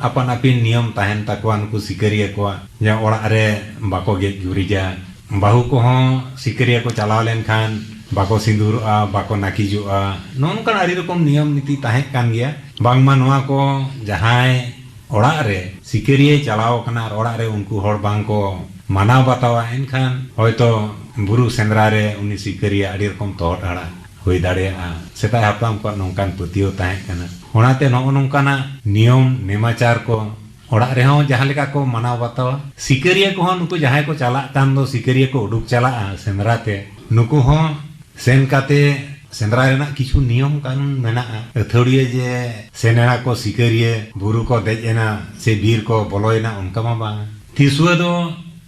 ᱟᱯᱟᱱ ᱟᱹᱯᱤᱱ ᱱᱤᱭᱚᱢ ᱛᱟᱦᱮᱱ ᱛᱟᱠᱚᱣᱟ ᱱᱩᱠᱩ ᱥᱤᱠᱟᱹᱨᱤᱭᱟᱹ ᱠᱚᱣᱟᱜ, ᱡᱮ ᱚᱲᱟᱜ ᱨᱮ ᱵᱟᱠᱚ ᱜᱮᱡ ᱜᱩᱨᱤᱡᱟ, ᱵᱟᱹᱦᱩ ᱠᱚᱦᱚᱸ ᱥᱤᱠᱟᱹᱨᱤᱭᱟᱹ ᱠᱚ ᱪᱟᱞᱟᱣ ᱞᱮᱱᱠᱷᱟᱱ ᱵᱟᱠᱚ ᱥᱤᱸᱫᱩᱨᱚᱜᱼᱟ, ᱵᱟᱠᱚ ᱱᱟᱹᱠᱤᱡᱚᱜᱼᱟ᱾ ᱱᱚᱜᱼᱚ ᱱᱚᱝᱠᱟᱱ ᱟᱹᱰᱤ ᱨᱚᱠᱚᱢ ᱱᱤᱭᱚᱢ ᱱᱤᱛᱤ ᱛᱟᱦᱮᱸ ᱠᱟᱱ ᱜᱮᱭᱟ᱾ ᱵᱟᱝᱢᱟ ᱱᱚᱣᱟ ᱠᱚ ᱡᱟᱦᱟᱸᱭ ᱚᱲᱟᱜ ᱨᱮ ᱥᱤᱠᱟᱹᱨᱤᱭᱟᱹᱭ ᱪᱟᱞᱟᱣ ᱟᱠᱟᱱᱟ ᱟᱨ ᱚᱲᱟᱜ ᱨᱮ ᱩᱱᱠᱩ ᱦᱚᱲ ᱵᱟᱝ ᱠᱚ ᱢᱟᱱᱟᱣ ᱵᱟᱛᱟᱣᱟ, ᱮᱱᱠᱷᱟᱱ ᱦᱚᱭᱛᱚ ᱵᱩᱨᱩ ᱥᱮᱸᱫᱽᱨᱟ ᱨᱮ ᱩᱱᱤ ᱥᱤᱠᱟᱹᱨᱤᱭᱟᱹ ᱟᱹᱰᱤ ᱨᱚᱠᱚᱢ ᱛᱚᱦᱚᱫ ᱦᱟᱲᱟ ᱦᱩᱭ ᱫᱟᱲᱮᱭᱟᱜᱼᱟ᱾ ᱥᱮᱫᱟᱭ ᱦᱟᱯᱲᱟᱢ ᱠᱚᱣᱟᱜ ᱱᱚᱝᱠᱟᱱ ᱯᱟᱹᱛᱭᱟᱹᱣ ᱛᱟᱦᱮᱸ ᱠᱟᱱᱟ᱾ ᱚᱱᱟᱛᱮ ᱱᱚᱜᱼᱚ ᱱᱚᱝᱠᱟᱱᱟᱜ ᱱᱤᱭᱚᱢ ᱱᱮᱢᱟᱪᱟᱨ ᱠᱚ ᱚᱲᱟᱜ ᱨᱮᱦᱚᱸ ᱡᱟᱦᱟᱸ ᱞᱮᱠᱟ ᱠᱚ ᱢᱟᱱᱟᱣ ᱵᱟᱛᱟᱣᱟ, ᱥᱤᱠᱟᱹᱨᱤᱭᱟᱹ ᱠᱚᱦᱚᱸ ᱱᱩᱠᱩ ᱡᱟᱦᱟᱸᱭ ᱠᱚ ᱪᱟᱞᱟᱜ ᱠᱟᱱ ᱫᱚ, ᱥᱤᱠᱟᱹᱨᱤᱭᱟᱹ ᱠᱚ ᱩᱰᱩᱠ ᱪᱟᱞᱟᱜᱼᱟ ᱥᱮᱸᱫᱽᱨᱟ ᱛᱮ, ᱱᱩᱠᱩ ᱦᱚᱸ ᱥᱮᱱ ᱠᱟᱛᱮ ᱥᱮᱸᱫᱽᱨᱟ ᱨᱮᱱᱟᱜ ᱠᱤᱪᱷᱩ ᱱᱤᱭᱚᱢ ᱠᱟᱹᱱᱩᱱ ᱢᱮᱱᱟᱜᱼᱟ᱾ ᱟᱹᱛᱷᱟᱹᱲᱤᱭᱟᱹ ᱡᱮ ᱥᱮᱱ ᱮᱱᱟ ᱠᱚ ᱥᱤᱠᱟᱹᱨᱤᱭᱟᱹ, ᱵᱩᱨᱩ ᱠᱚ ᱫᱮᱡ ᱮᱱᱟ ᱥᱮ ᱵᱤᱨ ᱠᱚ ᱵᱚᱞᱚᱭᱮᱱᱟ, ᱚᱱᱠᱟ ᱢᱟ ᱵᱟᱝ᱾ ᱫᱤᱥᱩᱣᱟᱹ ᱫᱚ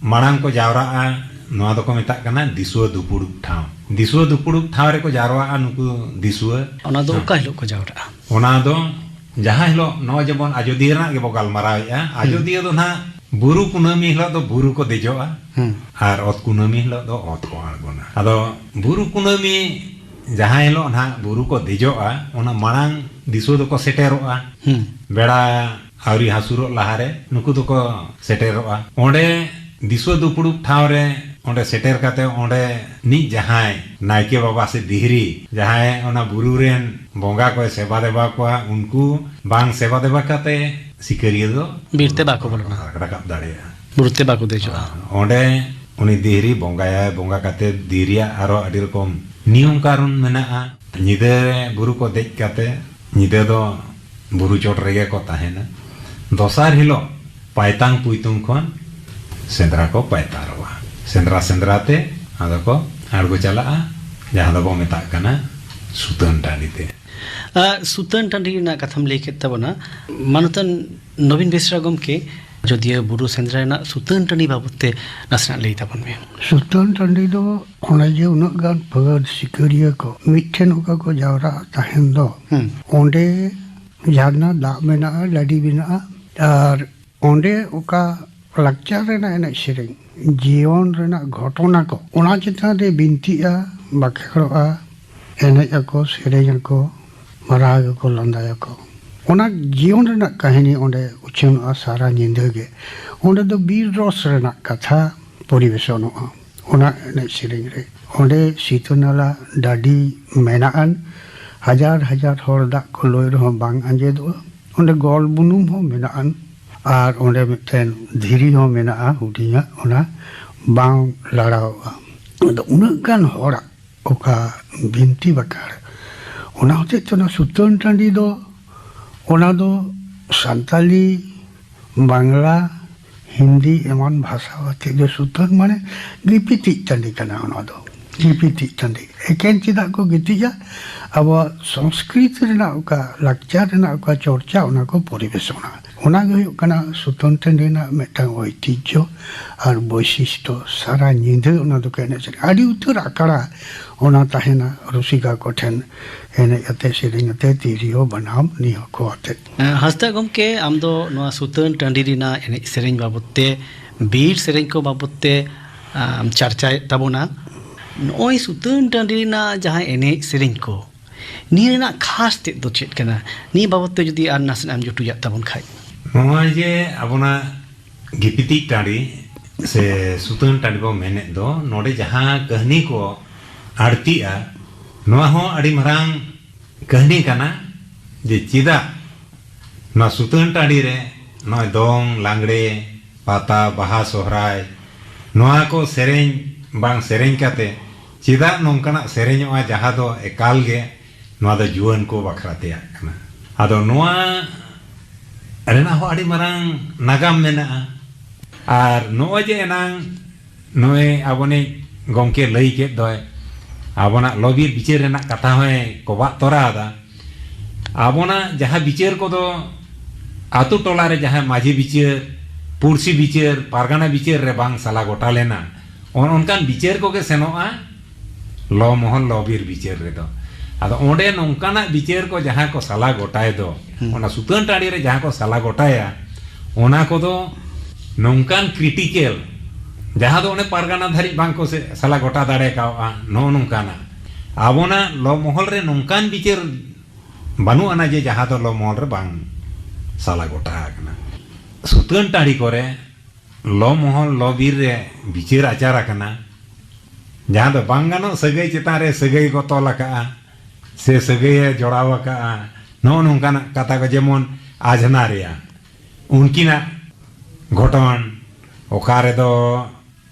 ᱢᱟᱲᱟᱝ ᱠᱚ ᱡᱟᱣᱨᱟᱜᱼᱟ, ᱱᱚᱣᱟ ᱫᱚᱠᱚ ᱢᱮᱛᱟᱜ ᱠᱟᱱᱟ ᱫᱤᱥᱩᱣᱟᱹ ᱫᱩᱯᱩᱲᱩᱵ ᱴᱷᱟᱶ᱾ ᱫᱤᱥᱩᱣᱟᱹ ᱫᱩᱯᱩᱲᱩᱵ ᱴᱷᱟᱶ ᱨᱮᱠᱚ ᱡᱟᱣᱨᱟᱜᱼᱟ ᱱᱩᱠᱩ ᱫᱤᱥᱩᱣᱟᱹ᱾ ᱚᱱᱟ ᱫᱚ ᱦᱮᱸ᱾ ᱚᱠᱟ ᱦᱤᱞᱳᱜ ᱠᱚ ᱡᱟᱣᱨᱟᱜᱼᱟ? ᱚᱱᱟ ᱫᱚ ᱡᱟᱦᱟᱸ ᱦᱤᱞᱳᱜ, ᱱᱚᱜᱼᱚᱭ ᱡᱮᱢᱚᱱ ᱟᱡᱚᱫᱤᱭᱟᱹ ᱨᱮᱱᱟᱜ ᱜᱮᱵᱚ ᱜᱟᱞᱢᱟᱨᱟᱣᱮᱫᱼᱟ, ᱦᱩᱸ᱾ ᱟᱡᱚᱫᱤᱭᱟᱹ ᱫᱚ ᱱᱟᱦᱟᱜ ᱵᱩᱨᱩ ᱠᱩᱱᱟᱹᱢᱤ ᱦᱤᱞᱳᱜ ᱫᱚ ᱵᱩᱨᱩ ᱠᱚ ᱫᱮᱡᱚᱜᱼᱟ ᱦᱩᱸ᱾ ᱟᱨ ᱚᱛ ᱠᱩᱱᱟᱹᱢᱤ ᱦᱤᱞᱳᱜ ᱫᱚ ᱚᱛ ᱠᱚ ᱟᱬᱜᱚᱱᱟ᱾ ᱟᱫᱚ ᱵᱩᱨᱩ ᱠᱩᱱᱟᱹᱢᱤ ᱡᱟᱦᱟᱸ ᱦᱤᱞᱳᱜ ᱱᱟᱦᱟᱜ ᱵᱩᱨᱩ ᱠᱚ ᱫᱮᱡᱚᱜᱼᱟ, ᱚᱱᱟ ᱢᱟᱲᱟᱝ ᱫᱤᱥᱩᱣᱟᱹ ᱫᱚᱠᱚ ᱥᱮᱴᱮᱨᱚᱜᱼᱟ᱾ ᱦᱩᱸ᱾ ᱵᱮᱲᱟ ᱟᱹᱣᱨᱤ ᱦᱟᱹᱥᱩᱨᱚᱜ ᱞᱟᱦᱟᱨᱮ ᱱᱩᱠᱩ ᱫᱚᱠᱚ ᱥᱮᱴᱮᱨᱚᱜᱼᱟ᱾ ᱚᱸᱰᱮ ᱫᱤᱥᱩᱣᱟᱹ ᱫᱩᱯᱩᱲᱩᱵ ᱴᱷᱟᱶ ᱨᱮ ᱚᱸᱰᱮ ᱥᱮᱴᱮᱨ ᱠᱟᱛᱮ ᱚᱸᱰᱮ ᱱᱤᱡ ᱡᱟᱦᱟᱸᱭ ᱱᱟᱭᱠᱮ ᱵᱟᱵᱟ ᱥᱮ ᱫᱤᱦᱨᱤ, ᱡᱟᱦᱟᱸᱭ ᱚᱱᱟ ᱵᱩᱨᱩ ᱨᱮᱱ ᱵᱚᱸᱜᱟ ᱠᱚᱭ ᱥᱮᱵᱟ ᱫᱮᱵᱟ ᱠᱚᱣᱟ, ᱩᱱᱠᱩ ᱵᱟᱝ ᱥᱮᱵᱟ ᱫᱮᱵᱟ ᱠᱟᱛᱮ ᱥᱤᱠᱟᱹᱨᱤᱭᱟᱹ ᱫᱚ ᱵᱤᱨ ᱛᱮ ᱵᱟᱠᱚ ᱵᱚᱞᱚᱱᱟ᱾ ᱨᱟᱠᱟᱵ ᱫᱟᱲᱮᱭᱟᱜᱼᱟ᱾ ᱵᱩᱨᱩ ᱛᱮ ᱵᱟᱠᱚ ᱫᱮᱡᱚᱜᱼᱟ᱾ ᱚᱸᱰᱮ ᱩᱱᱤ ᱫᱤᱦᱨᱤ ᱵᱚᱸᱜᱟᱭᱟᱭ, ᱵᱚᱸᱜᱟ ᱠᱟᱛᱮ ᱫᱤᱦᱨᱤᱭᱟᱜ ᱟᱨᱚ ᱟᱹᱰᱤ ᱨᱚᱠᱚᱢ ᱱᱤᱭᱚᱢ ᱠᱟᱨᱚᱱ ᱢᱮᱱᱟᱜᱼᱟ᱾ ᱧᱤᱫᱟᱹ ᱵᱩᱨᱩ ᱠᱚ ᱫᱮᱡ ᱠᱟᱛᱮ ᱧᱤᱫᱟᱹ ᱫᱚ ᱵᱩᱨᱩ ᱪᱚᱴ ᱨᱮᱜᱮ ᱠᱚ ᱛᱟᱦᱮᱱᱟ᱾ ᱫᱚᱥᱟᱨ ᱦᱤᱞᱳᱜ ᱯᱟᱭᱛᱟᱝ ᱯᱩᱭᱛᱩᱝ ᱠᱷᱚᱱ ᱥᱮᱸᱫᱽᱨᱟ ᱠᱚ ᱯᱟᱭᱛᱟᱨᱚᱜᱼᱟ᱾ ᱥᱮᱸᱫᱽᱨᱟ ᱥᱮᱸᱫᱽᱨᱟ ᱛᱮ ᱟᱫᱚ ᱠᱚ ᱟᱬᱜᱚ ᱪᱟᱞᱟᱜᱼᱟ, ᱡᱟᱦᱟᱸ ᱫᱚᱵᱚ ᱢᱮᱛᱟᱜ ᱠᱟᱱᱟ ᱥᱩᱛᱟᱹᱱ ᱴᱟᱺᱰᱤ ᱛᱮ᱾ ᱟᱨ ᱥᱩᱛᱟᱹᱱ ᱴᱟᱺᱰᱤ ᱨᱮᱱᱟᱜ ᱠᱟᱛᱷᱟᱢ ᱞᱟᱹᱭ ᱠᱮᱫ ᱛᱟᱵᱚᱱᱟ, ᱢᱟᱱᱚᱛᱟᱱ ᱱᱚᱵᱤᱱ ᱵᱮᱥᱨᱟ ᱜᱚᱢᱠᱮ, ᱟᱡᱚᱫᱤᱭᱟᱹ ᱵᱩᱨᱩ ᱥᱮᱸᱫᱽᱨᱟ ᱨᱮᱱᱟᱜ ᱥᱩᱛᱟᱹᱱ ᱴᱟᱺᱰᱤ ᱵᱟᱵᱚᱫ ᱛᱮ ᱱᱟᱥᱮᱱᱟᱜ ᱞᱟᱹᱭ ᱛᱟᱵᱚᱱ ᱢᱮ᱾ ᱥᱩᱛᱟᱹᱱ ᱴᱟᱺᱰᱤ ᱫᱚ ᱚᱱᱮ ᱡᱮ ᱩᱱᱟᱹᱜ ᱜᱟᱱ ᱯᱷᱟᱹᱫ ᱥᱤᱠᱟᱹᱨᱤᱭᱟᱹ ᱠᱚ ᱢᱤᱫ ᱴᱷᱮᱱ ᱚᱠᱟ ᱠᱚ ᱡᱟᱣᱨᱟᱜ ᱛᱟᱦᱮᱱ ᱫᱚ, ᱦᱩᱸ᱾ ᱚᱸᱰᱮ ᱡᱷᱟᱨᱱᱟ ᱫᱟᱜ ᱢᱮᱱᱟᱜᱼᱟ, ᱰᱟᱹᱰᱤ ᱢᱮᱱᱟᱜᱼᱟ, ᱟᱨ ᱚᱸᱰᱮ ᱚᱠᱟ ᱞᱟᱠᱪᱟᱨ ᱨᱮᱱᱟᱜ ᱮᱱᱮᱡ ᱥᱮᱨᱮᱧ, ᱡᱤᱭᱚᱱ ᱨᱮᱱᱟᱜ ᱜᱷᱚᱴᱚᱱᱟ ᱠᱚ, ᱚᱱᱟ ᱪᱮᱛᱟᱱ ᱨᱮ ᱵᱤᱱᱛᱤᱜᱼᱟ, ᱵᱟᱠᱷᱮᱲᱚᱜᱼᱟ, ᱮᱱᱮᱡ ᱟᱠᱚ, ᱥᱮᱨᱮᱧ ᱟᱠᱚ, ᱢᱟᱨᱟᱣ ᱟᱠᱚ, ᱞᱟᱸᱫᱟᱭᱟᱠᱚ᱾ ᱚᱱᱟ ᱡᱤᱭᱚᱱ ᱨᱮᱱᱟᱜ ᱠᱟᱹᱦᱱᱤ ᱚᱸᱰᱮ ᱩᱪᱷᱟᱹᱱᱚᱜᱼᱟ ᱥᱟᱨᱟ ᱧᱤᱫᱟᱹ ᱜᱮ᱾ ᱚᱸᱰᱮ ᱫᱚ ᱵᱤᱨ ᱨᱚᱥ ᱨᱮᱱᱟᱜ ᱠᱟᱛᱷᱟ ᱯᱚᱨᱤᱵᱮᱥᱚᱱᱚᱜᱼᱟ ᱚᱱᱟ ᱮᱱᱮᱡ ᱥᱮᱨᱮᱧ ᱨᱮ᱾ ᱚᱸᱰᱮ ᱥᱤᱛᱟᱹ ᱱᱟᱞᱟ ᱰᱟᱹᱰᱤ ᱢᱮᱱᱟᱜᱼᱟᱱ, ᱦᱟᱡᱟᱨ ᱦᱟᱡᱟᱨ ᱦᱚᱲ ᱫᱟᱜ ᱠᱚ ᱞᱩᱭ ᱨᱮᱦᱚᱸ ᱵᱟᱝ ᱟᱸᱡᱮᱫᱚᱜᱼᱟ᱾ ᱚᱸᱰᱮ ᱜᱚᱞ ᱵᱩᱱᱩᱢ ᱦᱚᱸ ᱢᱮᱱᱟᱜᱼᱟᱱ, ᱟᱨ ᱚᱸᱰᱮ ᱢᱤᱫᱴᱮᱱ ᱫᱷᱤᱨᱤ ᱦᱚᱸ ᱢᱮᱱᱟᱜᱼᱟ ᱦᱩᱰᱤᱧᱟᱜ, ᱚᱱᱟ ᱵᱟᱝ ᱞᱟᱲᱟᱣᱚᱜᱼᱟ᱾ ᱟᱫᱚ ᱩᱱᱟᱹᱜ ᱜᱟᱱ ᱦᱚᱲᱟᱜ ᱚᱠᱟ ᱵᱤᱱᱛᱤ ᱵᱟᱠᱷᱟᱲ, ᱚᱱᱟ ᱦᱚᱛᱮᱡ ᱛᱮ ᱚᱱᱟ ᱥᱩᱛᱟᱹᱱ ᱴᱟᱺᱰᱤ ᱫᱚ, ᱚᱱᱟ ᱫᱚ ᱥᱟᱱᱛᱟᱞᱤ, ᱵᱟᱝᱞᱟ, ᱦᱤᱱᱫᱤ ᱮᱢᱟᱱ ᱵᱷᱟᱥᱟ ᱟᱛᱮ ᱜᱮ ᱥᱩᱛᱟᱹᱱ, ᱢᱟᱱᱮ ᱜᱤᱯᱤᱛᱤᱡ ᱴᱟᱺᱰᱤ ᱠᱟᱱᱟ ᱚᱱᱟ ᱫᱚ᱾ ᱜᱤᱯᱤᱛᱤᱡ ᱴᱟᱺᱰᱤ ᱮᱠᱮᱱ ᱪᱮᱫᱟᱜ ᱠᱚ ᱜᱤᱛᱤᱡᱟ? ᱟᱵᱚᱣᱟᱜ ᱥᱚᱝᱥᱠᱨᱤᱛ ᱨᱮᱱᱟᱜ ᱚᱠᱟ ᱞᱟᱠᱪᱟᱨ ᱨᱮᱱᱟᱜ ᱚᱠᱟ ᱪᱚᱨᱪᱟ, ᱚᱱᱟ ᱠᱚ ᱯᱚᱨᱤᱵᱮᱥᱚᱱᱟ᱾ ᱚᱱᱟ ᱜᱮ ᱦᱩᱭᱩᱜ ᱠᱟᱱᱟ ᱥᱩᱛᱟᱹᱱ ᱴᱟᱺᱰᱤ ᱨᱮᱱᱟᱜ ᱢᱤᱫᱴᱟᱝ ᱳᱭᱛᱤᱡᱽᱡᱷᱚ ᱟᱨ ᱵᱳᱭᱥᱤᱥᱴᱚ᱾ ᱥᱟᱨᱟ ᱧᱤᱫᱟᱹ ᱚᱱᱟ ᱫᱚᱠᱚ ᱮᱱᱮᱡ ᱥᱮᱨᱮᱧ, ᱟᱹᱰᱤ ᱩᱛᱟᱹᱨ ᱟᱠᱷᱲᱟ ᱚᱱᱟ ᱛᱟᱦᱮᱱᱟ ᱨᱩᱥᱤᱠᱟ ᱠᱚᱴᱷᱮᱱ, ᱮᱱᱮᱡ ᱟᱛᱮ, ᱥᱮᱨᱮᱧ ᱟᱛᱮ, ᱛᱤᱨᱭᱳ ᱵᱟᱱᱟᱢ ᱱᱤᱭᱟᱹ ᱠᱚ ᱟᱛᱮ᱾ ᱦᱟᱸᱥᱫᱟ ᱜᱚᱢᱠᱮ, ᱟᱢ ᱫᱚ ᱱᱚᱣᱟ ᱥᱩᱛᱟᱹᱱ ᱴᱟᱺᱰᱤ ᱨᱮᱱᱟᱜ ᱮᱱᱮᱡ ᱥᱮᱨᱮᱧ ᱵᱟᱵᱚᱫ ᱛᱮ, ᱵᱤᱨ ᱥᱮᱨᱮᱧ ᱠᱚ ᱵᱟᱵᱚᱫ ᱛᱮ, ᱟᱢ ᱪᱟᱨᱪᱟᱭᱮᱫ ᱛᱟᱵᱚᱱᱟ᱾ ᱱᱚᱜᱼᱚᱭ ᱥᱩᱛᱟᱹᱱ ᱴᱟᱺᱰᱤ ᱨᱮᱱᱟᱜ ᱡᱟᱦᱟᱸ ᱮᱱᱮᱡ ᱥᱮᱨᱮᱧ ᱠᱚ, ᱱᱤᱭᱟᱹ ᱨᱮᱱᱟᱜ ᱠᱷᱟᱥ ᱛᱮᱫ ᱫᱚ ᱪᱮᱫ ᱠᱟᱱᱟ? ᱱᱤᱭᱟᱹ ᱵᱟᱵᱚᱫ ᱛᱮ ᱡᱩᱫᱤ ᱟᱨ ᱱᱟᱥᱮᱱᱟᱜ ᱮᱢ ᱡᱩᱴᱩᱡᱟᱜ ᱛᱟᱵᱚᱱ ᱠᱷᱟᱡ᱾ ᱱᱚᱜᱼᱚᱭ ᱡᱮ ᱟᱵᱚᱱᱟᱜ ᱜᱤᱯᱤᱛᱤᱡ ᱴᱟᱺᱰᱤ, ᱥᱮ ᱥᱩᱛᱟᱹᱱ ᱴᱟᱺᱰᱤ ᱵᱚ ᱢᱮᱱᱮᱫ ᱫᱚ, ᱱᱚᱰᱮ ᱡᱟᱦᱟᱸ ᱠᱟᱹᱦᱱᱤ ᱠᱚ ᱟᱬᱛᱤᱜᱼᱟ, ᱱᱚᱣᱟ ᱦᱚᱸ ᱟᱹᱰᱤ ᱢᱟᱨᱟᱝ ᱠᱟᱹᱦᱱᱤ ᱠᱟᱱᱟ᱾ ᱡᱮ ᱪᱮᱫᱟᱜ ᱱᱚᱣᱟ ᱥᱩᱛᱟᱹᱱ ᱴᱟᱺᱰᱤ ᱨᱮ ᱱᱚᱜᱼᱚᱭ ᱫᱚᱝ, ᱞᱟᱜᱽᱲᱮ, ᱯᱟᱛᱟ, ᱵᱟᱦᱟ, ᱥᱚᱦᱨᱟᱭ, ᱱᱚᱣᱟ ᱠᱚ ᱥᱮᱨᱮᱧ ᱵᱟᱝ ᱥᱮᱨᱮᱧ ᱠᱟᱛᱮ ᱪᱮᱫᱟᱜ ᱱᱚᱝᱠᱟᱱᱟᱜ ᱥᱮᱨᱮᱧᱚᱜᱼᱟ, ᱡᱟᱦᱟᱸ ᱫᱚ ᱮᱠᱟᱞ ᱜᱮ ᱱᱚᱣᱟ ᱫᱚ ᱡᱩᱣᱟᱹᱱ ᱠᱚ ᱵᱟᱠᱷᱨᱟ ᱛᱮᱭᱟᱜ ᱠᱟᱱᱟ? ᱟᱫᱚ ᱱᱚᱣᱟ ᱨᱮᱱᱟᱜ ᱦᱚᱸ ᱟᱹᱰᱤ ᱢᱟᱨᱟᱝ ᱱᱟᱜᱟᱢ ᱢᱮᱱᱟᱜᱼᱟ᱾ ᱟᱨ ᱱᱚᱜᱼᱚᱭ ᱡᱮ ᱮᱱᱟᱝ ᱱᱚᱜᱼᱚᱭ ᱟᱵᱚᱱᱤᱡ ᱜᱚᱢᱠᱮ ᱞᱟᱹᱭ ᱠᱮᱫ ᱫᱚᱭ, ᱟᱵᱚᱱᱟᱜ ᱞᱚᱵᱤᱨ ᱵᱤᱪᱟᱹᱨ ᱨᱮᱱᱟᱜ ᱠᱟᱛᱷᱟ ᱦᱚᱸᱭ ᱠᱚᱵᱟᱜ ᱛᱚᱨᱟ ᱟᱫᱟ᱾ ᱟᱵᱚᱱᱟᱜ ᱡᱟᱦᱟᱸ ᱵᱤᱪᱟᱹᱨ ᱠᱚᱫᱚ ᱟᱛᱳ ᱴᱚᱞᱟ ᱨᱮ ᱡᱟᱦᱟᱸ ᱢᱟᱹᱡᱷᱤ ᱵᱤᱪᱟᱹᱨ, ᱯᱩᱲᱥᱤ ᱵᱤᱪᱟᱹᱨ, ᱯᱟᱨᱜᱟᱱᱟ ᱵᱤᱪᱟᱹᱨ ᱨᱮ ᱵᱟᱝ ᱥᱟᱞᱟ ᱜᱚᱴᱟ ᱞᱮᱱᱟ, ᱚᱱ ᱚᱱᱠᱟᱱ ᱵᱤᱪᱟᱹᱨ ᱠᱚᱜᱮ ᱥᱮᱱᱚᱜᱼᱟ ᱞᱚ ᱢᱚᱦᱚᱞ ᱞᱚᱵᱤᱨ ᱵᱤᱪᱟᱹᱨ ᱨᱮᱫᱚ᱾ ᱟᱫᱚ ᱚᱸᱰᱮ ᱱᱚᱝᱠᱟᱱᱟᱜ ᱵᱤᱪᱟᱹᱨ ᱠᱚ ᱡᱟᱦᱟᱸ ᱠᱚ ᱥᱟᱞᱟ ᱜᱚᱴᱟᱭ ᱫᱚ, ᱦᱩᱸ᱾ ᱚᱱᱟ ᱥᱩᱛᱟᱹᱱ ᱴᱟᱺᱰᱤ ᱨᱮ ᱡᱟᱦᱟᱸ ᱠᱚ ᱥᱟᱞᱟ ᱜᱚᱴᱟᱭᱟ, ᱚᱱᱟ ᱠᱚᱫᱚ ᱱᱚᱝᱠᱟᱱ ᱠᱨᱤᱴᱤᱠᱮᱞ, ᱡᱟᱦᱟᱸ ᱫᱚ ᱚᱱᱮ ᱯᱟᱨᱜᱟᱱᱟ ᱫᱷᱟᱹᱨᱤᱡ ᱵᱟᱝ ᱠᱚ ᱥᱮ-, ᱥᱟᱞᱟ ᱜᱚᱴᱟ ᱫᱟᱲᱮ ᱠᱟᱣᱜᱼᱟ, ᱱᱚᱜᱼᱚ ᱱᱚᱝᱠᱟᱱᱟᱜ᱾ ᱟᱵᱚᱱᱟᱜ ᱞᱚ ᱢᱚᱦᱚᱞ ᱨᱮ ᱱᱚᱝᱠᱟᱱ ᱵᱤᱪᱟᱹᱨ ᱵᱟᱹᱱᱩᱜ ᱟᱱᱟ ᱡᱮ ᱡᱟᱦᱟᱸ ᱫᱚ ᱞᱚ ᱢᱚᱦᱚᱞ ᱨᱮ ᱵᱟᱝ ᱥᱟᱞᱟ ᱜᱚᱴᱟ ᱟᱠᱟᱱᱟ᱾ ᱥᱩᱛᱟᱹᱱ ᱴᱟᱺᱰᱤ ᱠᱚᱨᱮ ᱞᱚ ᱢᱚᱦᱚᱞ ᱞᱚ ᱵᱤᱨ ᱨᱮ ᱵᱤᱪᱟᱹᱨ ᱟᱪᱟᱨ ᱟᱠᱟᱱᱟ, ᱡᱟᱦᱟᱸ ᱫᱚ ᱵᱟᱝ ᱜᱟᱱᱚᱜ ᱥᱟᱹᱜᱟᱹᱭ ᱪᱮᱛᱟᱱ ᱨᱮ ᱥᱟᱹᱜᱟᱹᱭ ᱠᱚ ᱛᱚᱞ ᱟᱠᱟᱜᱼᱟ ᱥᱮ ᱥᱟᱹᱜᱟᱹᱭᱮ ᱡᱚᱲᱟᱣ ᱟᱠᱟᱜᱼᱟ, ᱱᱚᱜᱼᱚ ᱱᱚᱝᱠᱟᱱᱟᱜ ᱠᱟᱛᱷᱟ ᱠᱚ, ᱡᱮᱢᱚᱱ ᱟᱡᱷᱱᱟ ᱨᱮᱭᱟᱜ ᱩᱱᱠᱤᱱᱟᱜ ᱜᱷᱚᱴᱚᱱ, ᱚᱠᱟ ᱨᱮᱫᱚ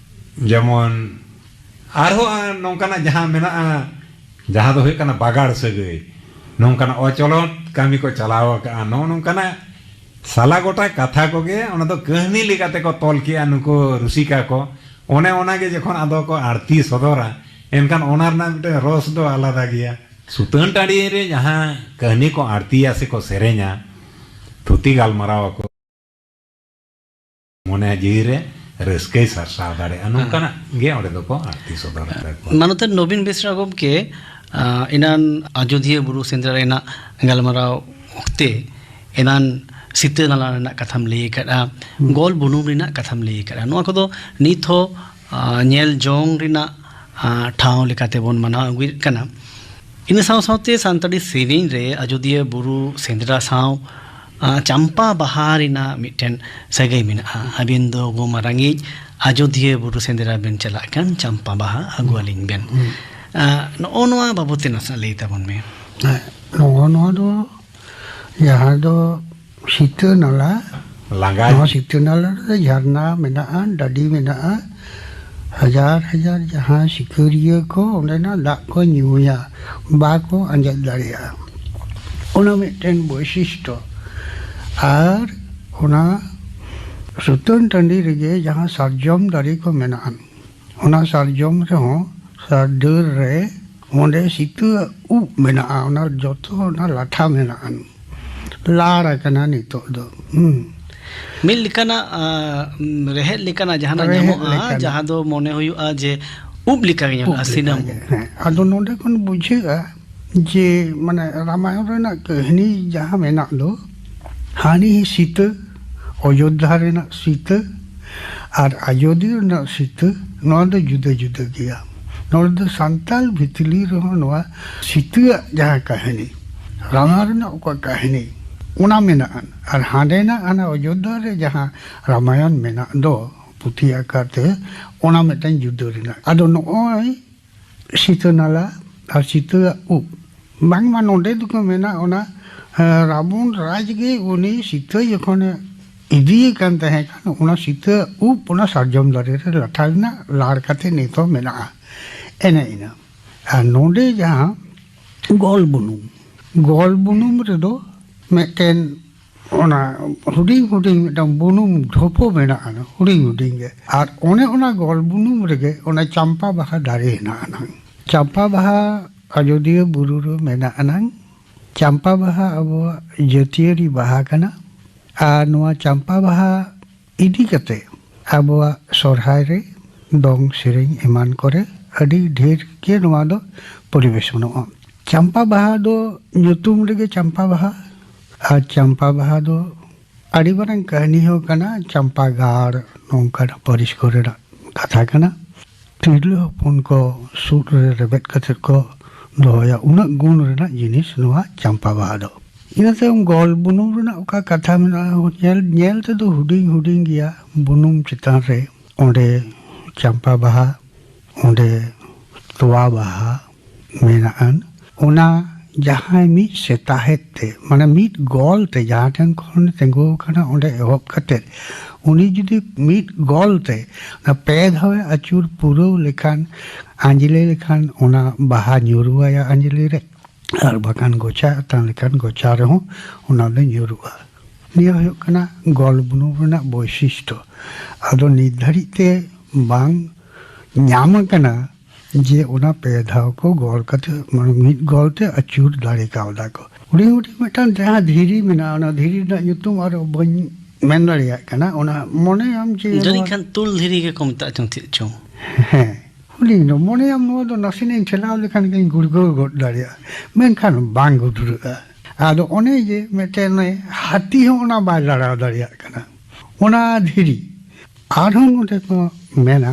ᱡᱮᱢᱚᱱ ᱟᱨᱦᱚᱸ ᱱᱚᱝᱠᱟᱱᱟᱜ ᱡᱟᱦᱟᱸ ᱢᱮᱱᱟᱜᱼᱟ, ᱡᱟᱦᱟᱸ ᱫᱚ ᱦᱩᱭᱩᱜ ᱠᱟᱱᱟ ᱵᱟᱜᱟᱲ ᱥᱟᱹᱜᱟᱹᱭ, ᱱᱚᱝᱠᱟᱱᱟᱜ ᱚᱪᱚᱞᱚᱱ ᱠᱟᱹᱢᱤ ᱠᱚ ᱪᱟᱞᱟᱣ ᱟᱠᱟᱜᱼᱟ, ᱱᱚᱜᱼᱚ ᱱᱚᱝᱠᱟᱱᱟᱜ ᱥᱟᱞᱟ ᱜᱚᱴᱟ ᱠᱟᱛᱷᱟ ᱠᱚᱜᱮ ᱚᱱᱟ ᱫᱚ ᱠᱟᱹᱦᱱᱤ ᱞᱮᱠᱟᱛᱮ ᱠᱚ ᱛᱚᱞ ᱠᱮᱜᱼᱟ ᱱᱩᱠᱩ ᱨᱩᱥᱤᱠᱟ ᱠᱚ᱾ ᱚᱱᱮ ᱚᱱᱟᱜᱮ ᱡᱚᱠᱷᱚᱱ ᱟᱫᱚ ᱠᱚ ᱟᱬᱛᱤ ᱥᱚᱫᱚᱨᱟ, ᱮᱱᱠᱷᱟᱱ ᱚᱱᱟ ᱨᱮᱱᱟᱜ ᱢᱤᱫᱴᱮᱱ ᱨᱚᱥ ᱫᱚ ᱟᱞᱟᱫᱟ ᱜᱮᱭᱟ᱾ ᱥᱩᱛᱟᱹᱱ ᱴᱟᱺᱰᱤ ᱨᱮ ᱡᱟᱦᱟᱸ ᱠᱟᱹᱦᱱᱤ ᱠᱚ ᱟᱬᱛᱤᱭᱟ ᱥᱮ ᱠᱚ ᱥᱮᱨᱮᱧᱟ, ᱛᱷᱩᱛᱤ ᱜᱟᱞᱢᱟᱨᱟᱣ ᱟᱠᱚ, ᱢᱚᱱᱮ ᱡᱤᱣᱤ ᱨᱮ ᱨᱟᱹᱥᱠᱟᱹᱭ ᱥᱟᱨᱥᱟᱣ ᱫᱟᱲᱮᱭᱟᱜᱼᱟ, ᱱᱚᱝᱠᱟᱱᱟᱜ ᱜᱮ ᱚᱸᱰᱮ ᱫᱚᱠᱚ ᱟᱬᱛᱤ ᱥᱚᱫᱚᱨ ᱟᱠᱚᱣᱟ᱾ ᱢᱟᱱᱚᱛᱟᱱ ᱱᱚᱵᱤᱱ ᱵᱮᱥᱨᱟ ᱜᱚᱢᱠᱮ, ᱟᱸ, ᱮᱱᱟᱱ ᱟᱡᱚᱫᱤᱭᱟᱹ ᱵᱩᱨᱩ ᱥᱮᱸᱫᱽᱨᱟ ᱨᱮᱱᱟᱜ ᱜᱟᱞᱢᱟᱨᱟᱣ ᱚᱠᱛᱮ ᱮᱱᱟᱱ ᱥᱤᱛᱟᱹ ᱱᱟᱞᱟ ᱨᱮᱱᱟᱜ ᱠᱟᱛᱷᱟᱢ ᱞᱟᱹᱭ ᱟᱠᱟᱫᱼᱟ, ᱦᱩᱸ᱾ ᱜᱚᱞ ᱵᱩᱱᱩᱢ ᱨᱮᱱᱟᱜ ᱠᱟᱛᱷᱟᱢ ᱞᱟᱹᱭ ᱟᱠᱟᱫᱼᱟ᱾ ᱱᱚᱣᱟ ᱠᱚᱫᱚ ᱱᱤᱛ ᱦᱚᱸ, ᱟᱸ, ᱧᱮᱞ ᱡᱚᱝ ᱨᱮᱱᱟᱜ, ᱟᱸ, ᱴᱷᱟᱶ ᱞᱮᱠᱟᱛᱮ ᱵᱚᱱ ᱢᱟᱱᱟᱣ ᱟᱹᱜᱩᱭᱮᱫ ᱠᱟᱱᱟ᱾ ᱤᱱᱟᱹ ᱥᱟᱶ ᱥᱟᱶᱛᱮ ᱥᱟᱱᱛᱟᱲᱤ ᱥᱮᱨᱮᱧ ᱨᱮ ᱟᱡᱚᱫᱤᱭᱟᱹ ᱵᱩᱨᱩ ᱥᱮᱸᱫᱽᱨᱟ ᱥᱟᱶ, ᱟᱸ, ᱪᱟᱢᱯᱟ ᱵᱟᱦᱟ ᱨᱮᱱᱟᱜ ᱢᱤᱫᱴᱮᱱ ᱥᱟᱹᱜᱟᱹᱭ ᱢᱮᱱᱟᱜᱼᱟ᱾ ᱦᱟᱹᱵᱤᱱ ᱫᱚ ᱜᱳ ᱢᱟᱨᱟᱝᱤᱡ, ᱟᱡᱚᱫᱤᱭᱟᱹ ᱵᱩᱨᱩ ᱥᱮᱸᱫᱽᱨᱟ ᱵᱮᱱ ᱪᱟᱞᱟᱜ ᱠᱷᱟᱱ ᱪᱟᱢᱯᱟ ᱵᱟᱦᱟ ᱟᱹᱜᱩ ᱟᱹᱞᱤᱧ ᱵᱮᱱ᱾ ᱟᱸ, ᱱᱚᱜᱼᱚ ᱱᱚᱣᱟ ᱵᱟᱵᱚᱛ ᱛᱮ ᱱᱟᱥᱮᱱᱟᱜ ᱞᱟᱹᱭ ᱛᱟᱵᱚᱱ ᱢᱮ᱾ ᱦᱮᱸ, ᱱᱚᱜᱼᱚ ᱱᱚᱣᱟ ᱫᱚ ᱡᱟᱦᱟᱸ ᱫᱚ ᱥᱤᱛᱟᱹ ᱱᱟᱞᱟ, ᱞᱟᱸᱜᱟ᱾ ᱱᱚᱣᱟ ᱥᱤᱛᱟᱹ ᱱᱟᱞᱟ ᱨᱮ ᱡᱷᱟᱨᱱᱟ ᱢᱮᱱᱟᱜᱼᱟ, ᱰᱟᱹᱰᱤ ᱢᱮᱱᱟᱜᱼᱟ, ᱦᱟᱡᱟᱨ ᱦᱟᱡᱟᱨ ᱡᱟᱦᱟᱸ ᱥᱤᱠᱟᱹᱨᱤᱭᱟᱹ ᱠᱚ ᱚᱸᱰᱮᱱᱟᱜ ᱫᱟᱜ ᱠᱚ ᱧᱩᱭᱟ, ᱵᱟᱠᱚ ᱟᱸᱡᱮᱫ ᱫᱟᱲᱮᱭᱟᱜᱼᱟ᱾ ᱚᱱᱟ ᱢᱤᱫᱴᱮᱱ ᱵᱳᱭᱥᱤᱥᱴᱚ᱾ ᱟᱨ ᱚᱱᱟ ᱥᱩᱛᱟᱹᱱ ᱴᱟᱺᱰᱤ ᱨᱮᱜᱮ ᱡᱟᱦᱟᱸ ᱥᱟᱨᱡᱚᱢ ᱫᱟᱨᱮ ᱠᱚ ᱢᱮᱱᱟᱜᱼᱟ, ᱚᱱᱟ ᱥᱟᱨᱡᱚᱢ ᱨᱮᱦᱚᱸ, ᱥᱟᱨ ᱰᱟᱹᱨ ᱨᱮ ᱚᱸᱰᱮ ᱥᱤᱛᱟᱹ ᱩᱵ ᱢᱮᱱᱟᱜᱼᱟ, ᱚᱱᱟ ᱡᱚᱛᱚ ᱚᱱᱟ ᱞᱟᱴᱷᱟ ᱢᱮᱱᱟᱜᱼᱟ, ᱞᱟᱲ ᱟᱠᱟᱱᱟ ᱱᱤᱛᱚᱜ ᱫᱚ᱾ ᱦᱩᱸ᱾ ᱢᱤᱫ ᱞᱮᱠᱟᱱᱟᱜ, ᱟᱸ, ᱨᱮᱦᱮᱫ ᱞᱮᱠᱟᱱᱟᱜ ᱡᱟᱦᱟᱱᱟᱜ ᱨᱮᱦᱮᱫ ᱧᱟᱢᱚᱜᱼᱟ, ᱞᱮᱠᱟᱱᱟᱜ᱾ ᱡᱟᱦᱟᱸ ᱫᱚ ᱢᱚᱱᱮ ᱦᱩᱭᱩᱜᱼᱟ ᱡᱮ ᱩᱵ ᱞᱮᱠᱟ ᱜᱮ ᱧᱮᱞᱚᱜᱼᱟ, ᱩᱵ ᱥᱤᱱᱟᱹᱢ ᱞᱮᱠᱟ ᱜᱮ᱾ ᱩᱵ᱾ ᱦᱮᱸ, ᱟᱫᱚ ᱱᱚᱰᱮ ᱠᱷᱚᱱ ᱵᱩᱡᱷᱟᱹᱜᱼᱟ ᱡᱮ, ᱢᱟᱱᱮ, ᱨᱟᱢᱟᱭᱚᱱ ᱨᱮᱱᱟᱜ ᱠᱟᱹᱦᱱᱤ ᱡᱟᱦᱟᱸ ᱢᱮᱱᱟᱜ ᱫᱚ, ᱦᱟᱹᱱᱤ ᱥᱤᱛᱟᱹ, ᱚᱡᱳᱫᱽᱫᱷᱟ ᱨᱮᱱᱟᱜ ᱥᱤᱛᱟᱹ ᱟᱨ ᱟᱡᱚᱫᱤᱭᱟᱹ ᱨᱮᱱᱟᱜ ᱥᱤᱛᱟᱹ, ᱱᱚᱣᱟ ᱫᱚ ᱡᱩᱫᱟᱹ ᱡᱩᱫᱟᱹ ᱜᱮᱭᱟ᱾ ᱱᱚᱰᱮ ᱫᱚ ᱥᱟᱱᱛᱟᱞ ᱵᱷᱤᱛᱞᱤ ᱨᱮᱦᱚᱸ ᱱᱚᱣᱟ ᱥᱤᱛᱟᱹᱣᱟᱜ ᱡᱟᱦᱟᱸ ᱠᱟᱹᱦᱱᱤ, ᱨᱟᱢᱟᱭᱚᱱ ᱨᱮᱱᱟᱜ ᱚᱠᱟ ᱠᱟᱹᱦᱱᱤ, ᱚᱱᱟ ᱢᱮᱱᱟᱜᱼᱟ᱾ ᱟᱨ ᱦᱟᱸᱰᱮᱱᱟᱜ ᱦᱟᱱᱟ ᱚᱡᱳᱫᱽᱫᱷᱟ ᱨᱮ ᱡᱟᱦᱟᱸ ᱨᱟᱢᱟᱭᱚᱱ ᱢᱮᱱᱟᱜ ᱫᱚ ᱯᱩᱛᱷᱤ ᱟᱠᱟᱨ ᱛᱮ, ᱚᱱᱟ ᱢᱤᱫᱴᱟᱝ ᱡᱩᱫᱟᱹ ᱨᱮᱱᱟᱜ᱾ ᱟᱫᱚ ᱱᱚᱜᱼᱚᱭ ᱥᱤᱛᱟᱹ ᱱᱟᱞᱟ ᱟᱨ ᱥᱤᱛᱟᱹᱣᱟᱜ ᱩᱵ, ᱵᱟᱝᱢᱟ ᱱᱚᱰᱮ ᱫᱚᱠᱚ ᱢᱮᱱᱟ ᱚᱱᱟ, ᱮ, ᱨᱟᱵᱚᱱ ᱨᱟᱡᱽ ᱜᱮ ᱩᱱᱤ ᱥᱤᱛᱟᱹ ᱡᱚᱠᱷᱚᱱᱮ ᱤᱫᱤᱭᱮ ᱠᱟᱱ ᱛᱟᱦᱮᱸ ᱠᱟᱱ, ᱚᱱᱟ ᱥᱤᱛᱟᱹᱣᱟᱜ ᱩᱵ ᱚᱱᱟ ᱥᱟᱨᱡᱚᱢ ᱫᱟᱨᱮ ᱨᱮ ᱞᱟᱴᱷᱟ ᱞᱮᱱᱟ, ᱞᱟᱲ ᱠᱟᱛᱮ ᱱᱤᱛ ᱦᱚᱸ ᱢᱮᱱᱟᱜᱼᱟ᱾ ᱮᱱᱮ ᱤᱱᱟᱹ᱾ ᱟᱨ ᱱᱚᱰᱮ ᱡᱟᱦᱟᱸ ᱜᱚᱞ ᱵᱩᱱᱩᱢ, ᱜᱚᱞ ᱵᱩᱱᱩᱢ ᱨᱮᱫᱚ ᱢᱤᱫᱴᱮᱱ ᱚᱱᱟ ᱦᱩᱰᱤᱧ ᱦᱩᱰᱤᱧ ᱢᱤᱫᱴᱟᱝ ᱵᱩᱱᱩᱢ ᱰᱷᱚᱯᱚ ᱢᱮᱱᱟᱜᱼᱟ, ᱦᱩᱰᱤᱧ ᱦᱩᱰᱤᱧ ᱜᱮ᱾ ᱟᱨ ᱚᱱᱮ ᱚᱱᱟ ᱜᱚᱞ ᱵᱩᱱᱩᱢ ᱨᱮᱜᱮ ᱚᱱᱟ ᱪᱟᱢᱯᱟ ᱵᱟᱦᱟ ᱫᱟᱨᱮ ᱦᱮᱱᱟᱜᱼᱟ ᱱᱟᱝ᱾ ᱪᱟᱢᱯᱟ ᱵᱟᱦᱟ ᱟᱡᱚᱫᱤᱭᱟᱹ ᱵᱩᱨᱩ ᱨᱮ ᱢᱮᱱᱟᱜᱼᱟ ᱱᱟᱝ᱾ ᱪᱟᱢᱯᱟ ᱵᱟᱦᱟ ᱟᱵᱚᱣᱟᱜ ᱡᱟᱹᱛᱤᱭᱟᱹᱨᱤ ᱵᱟᱦᱟ ᱠᱟᱱᱟ᱾ ᱟᱨ ᱱᱚᱣᱟ ᱪᱟᱢᱯᱟ ᱵᱟᱦᱟ ᱤᱫᱤ ᱠᱟᱛᱮ ᱟᱵᱚᱣᱟᱜ ᱥᱚᱨᱦᱟᱭ ᱨᱮ, ᱫᱚᱝ ᱥᱮᱨᱮᱧ ᱮᱢᱟᱱ ᱠᱚᱨᱮ ᱟᱹᱰᱤ ᱰᱷᱮᱨ ᱜᱮ ᱱᱚᱣᱟ ᱫᱚ ᱯᱚᱨᱤᱵᱮᱥᱚᱱᱚᱜᱼᱟ᱾ ᱪᱟᱢᱯᱟ ᱵᱟᱦᱟ ᱫᱚ ᱧᱩᱛᱩᱢ ᱨᱮᱜᱮ ᱪᱟᱢᱯᱟ ᱵᱟᱦᱟ, ᱟᱨ ᱪᱟᱢᱯᱟ ᱵᱟᱦᱟ ᱫᱚ ᱟᱹᱰᱤ ᱢᱟᱨᱟᱝ ᱠᱟᱹᱦᱱᱤ ᱦᱚᱸ ᱠᱟᱱᱟ᱾ ᱪᱟᱢᱯᱟ ᱜᱟᱲ ᱱᱚᱝᱠᱟᱱᱟᱜ ᱯᱟᱹᱨᱤᱥ ᱠᱚᱨᱮᱱᱟᱜ ᱠᱟᱛᱷᱟ ᱠᱟᱱᱟ᱾ ᱛᱤᱨᱞᱟᱹ ᱦᱚᱯᱚᱱ ᱠᱚ ᱥᱩᱫ ᱨᱮ ᱨᱮᱵᱮᱫ ᱠᱟᱛᱮ ᱠᱚ ᱫᱚᱦᱚᱭᱟ, ᱩᱱᱟᱹᱜ ᱜᱩᱱ ᱨᱮᱱᱟᱜ ᱡᱤᱱᱤᱥ ᱱᱚᱣᱟ ᱪᱟᱢᱯᱟ ᱵᱟᱦᱟ ᱫᱚ᱾ ᱤᱱᱟᱹ ᱛᱟᱭᱚᱢ ᱜᱚᱞ ᱵᱩᱱᱩᱢ ᱨᱮᱱᱟᱜ ᱚᱠᱟ ᱠᱟᱛᱷᱟ ᱢᱮᱱᱟᱜᱼᱟ, ᱧᱮᱞ, ᱧᱮᱞ ᱛᱮᱫᱚ ᱦᱩᱰᱤᱧ ᱦᱩᱰᱤᱧ ᱜᱮᱭᱟ, ᱵᱩᱱᱩᱢ ᱪᱮᱛᱟᱱ ᱨᱮ ᱚᱸᱰᱮ ᱪᱟᱢᱯᱟ ᱵᱟᱦᱟ, ᱚᱸᱰᱮ ᱛᱚᱣᱟ ᱵᱟᱦᱟ ᱢᱮᱱᱟᱜᱼᱟ᱾ ᱚᱱᱟ ᱡᱟᱦᱟᱸᱭ ᱢᱤᱫ ᱥᱮᱛᱟᱦᱮᱫ ᱛᱮ, ᱢᱟᱱᱮ ᱢᱤᱫ ᱜᱚᱞ ᱛᱮ ᱡᱟᱦᱟᱸ ᱴᱷᱮᱱ ᱠᱷᱚᱱ ᱛᱤᱸᱜᱩ ᱟᱠᱟᱱᱟ ᱚᱸᱰᱮ ᱮᱦᱚᱵ ᱠᱟᱛᱮᱫ, ᱩᱱᱤ ᱡᱩᱫᱤ ᱢᱤᱫ ᱜᱚᱞ ᱛᱮ ᱚᱱᱟ ᱯᱮ ᱫᱷᱟᱣᱮ ᱟᱹᱪᱩᱨ ᱯᱩᱨᱟᱹᱣ ᱞᱮᱠᱷᱟᱱ, ᱟᱸᱡᱽᱞᱮ ᱞᱮᱠᱷᱟᱱ, ᱚᱱᱟ ᱵᱟᱦᱟ ᱧᱩᱨᱩ ᱟᱭᱟ ᱟᱸᱡᱽᱞᱮ ᱨᱮ, ᱟᱨ ᱵᱟᱠᱷᱟᱱ ᱜᱚᱪᱷᱟ ᱟᱛᱟᱝ ᱞᱮᱠᱷᱟᱱ ᱜᱚᱪᱷᱟ ᱨᱮᱦᱚᱸ ᱚᱱᱟ ᱫᱚ ᱧᱩᱨᱩᱜᱼᱟ᱾ ᱱᱤᱭᱟᱹ ᱦᱩᱭᱩᱜ ᱠᱟᱱᱟ ᱜᱚᱞ ᱵᱩᱱᱩᱢ ᱨᱮᱱᱟᱜ ᱵᱳᱭᱥᱤᱥᱴᱚ᱾ ᱟᱫᱚ ᱱᱤᱛ ᱫᱷᱟᱹᱨᱤᱡ ᱛᱮ ᱵᱟᱝ ᱧᱟᱢ ᱟᱠᱟᱱᱟ ᱡᱮ ᱚᱱᱟ ᱯᱮ ᱫᱷᱟᱣ ᱠᱚ ᱜᱚᱞ ᱠᱟᱛᱮ, ᱢᱟᱱᱮ ᱢᱤᱫ ᱜᱚᱞ ᱛᱮ ᱟᱹᱪᱩᱨ ᱫᱟᱲᱮ ᱠᱟᱣᱫᱟ ᱠᱚ᱾ ᱦᱩᱰᱤᱧ ᱦᱩᱰᱤᱧ ᱢᱤᱫᱴᱟᱝ ᱡᱟᱦᱟᱸ ᱫᱷᱤᱨᱤ ᱢᱮᱱᱟᱜᱼᱟ, ᱚᱱᱟ ᱫᱷᱤᱨᱤ ᱨᱮᱱᱟᱜ ᱧᱩᱛᱩᱢ ᱟᱨᱚ ᱵᱟᱹᱧ ᱢᱮᱱ ᱫᱟᱲᱮᱭᱟᱜ ᱠᱟᱱᱟ᱾ ᱚᱱᱟ ᱢᱚᱱᱮᱭᱟᱢ ᱡᱮ ᱡᱟᱹᱱᱤᱡ ᱱᱚᱣᱟ ᱠᱷᱟᱱ ᱛᱩᱞ ᱫᱷᱤᱨᱤ ᱜᱮᱠᱚ ᱢᱮᱛᱟᱜ ᱪᱚᱝ ᱪᱮᱫ ᱪᱚᱝ᱾ ᱦᱮᱸ, ᱦᱩᱰᱤᱧ ᱫᱚ ᱢᱚᱱᱮᱭᱟᱢ ᱱᱚᱣᱟ ᱫᱚ ᱱᱟᱥᱮᱱᱟᱜ ᱤᱧ ᱴᱷᱮᱞᱟᱣ ᱞᱮᱠᱷᱟᱱ ᱜᱤᱧ ᱜᱩᱲᱜᱟᱹᱣ ᱜᱚᱫ ᱫᱟᱲᱮᱭᱟᱜᱼᱟ, ᱢᱮᱱᱠᱷᱟᱱ ᱵᱟᱝ ᱜᱩᱰᱨᱟᱹᱜᱼᱟ᱾ ᱟᱫᱚ ᱚᱱᱮ ᱡᱮ ᱢᱤᱫᱴᱮᱱ ᱦᱟᱹᱛᱤ ᱦᱚᱸ ᱚᱱᱟ ᱵᱟᱭ ᱞᱟᱲᱟᱣ ᱫᱟᱲᱮᱭᱟᱜ ᱠᱟᱱᱟ, ᱚᱱᱟ ᱫᱷᱤᱨᱤ᱾ ᱟᱨᱦᱚᱸ ᱱᱚᱰᱮ ᱠᱚ ᱢᱮᱱᱟ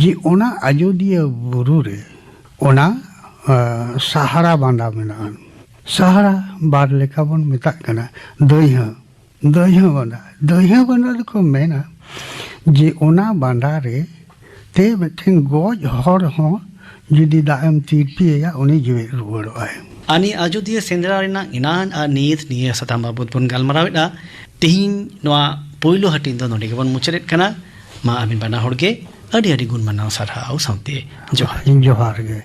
ᱡᱮ ᱚᱱᱟ ᱟᱡᱳᱫᱤᱭᱟᱹ ᱵᱩᱨᱩ ᱨᱮ ᱚᱱᱟ, ᱟ, ᱥᱟᱦᱟᱨᱟ ᱵᱟᱸᱫᱟ ᱢᱮᱱᱟᱜᱼᱟ᱾ ᱥᱟᱦᱟᱨᱟ ᱵᱟᱸᱫ ᱞᱮᱠᱟ ᱵᱚᱱ ᱢᱮᱛᱟᱜ ᱠᱟᱱᱟ, ᱫᱟᱹᱭᱦᱟᱹ, ᱫᱟᱹᱭᱦᱟᱹ ᱵᱟᱸᱫᱟ᱾ ᱫᱟᱹᱭᱦᱟᱹ ᱵᱟᱸᱫᱟ ᱫᱚᱠᱚ ᱢᱮᱱᱟ ᱡᱮ ᱚᱱᱟ ᱵᱟᱸᱫᱟ ᱨᱮ ᱛᱮ ᱢᱤᱫᱴᱮᱱ ᱜᱚᱡ ᱦᱚᱲ ᱦᱚᱸ ᱡᱩᱫᱤ ᱫᱟᱜ ᱮᱢ ᱛᱤᱨᱯᱤᱭᱟᱭᱟ, ᱩᱱᱤ ᱡᱤᱣᱮᱫ ᱨᱩᱣᱟᱹᱲᱚᱜᱼᱟᱭ᱾ ᱟᱹᱱᱤ ᱟᱡᱚᱫᱤᱭᱟᱹ ᱥᱮᱸᱫᱽᱨᱟ ᱨᱮᱱᱟᱜ ᱮᱱᱟᱱ ᱟᱨ ᱱᱤᱛ ᱱᱤᱭᱟᱹ ᱥᱟᱛᱟᱢ ᱵᱟᱵᱚᱛ ᱵᱚᱱ ᱜᱟᱞᱢᱟᱨᱟᱣᱮᱫᱼᱟ᱾ ᱛᱮᱦᱮᱧ ᱱᱚᱣᱟ ᱯᱳᱭᱞᱳ ᱦᱟᱹᱴᱤᱧ ᱫᱚ ᱱᱚᱰᱮ ᱜᱮᱵᱚᱱ ᱢᱩᱪᱟᱹᱫᱮᱫ ᱠᱟᱱᱟ᱾ ᱢᱟ ᱟᱹᱵᱤᱱ ᱵᱟᱱᱟ ᱦᱚᱲ ᱜᱮ ᱟᱹᱰᱤ ᱟᱹᱰᱤ ᱜᱩᱱ ᱢᱟᱱᱟᱣ ᱥᱟᱨᱦᱟᱣ ᱥᱟᱶᱛᱮ ᱡᱚᱦᱟᱨ᱾ ᱡᱚᱦᱟᱨ ᱜᱮ᱾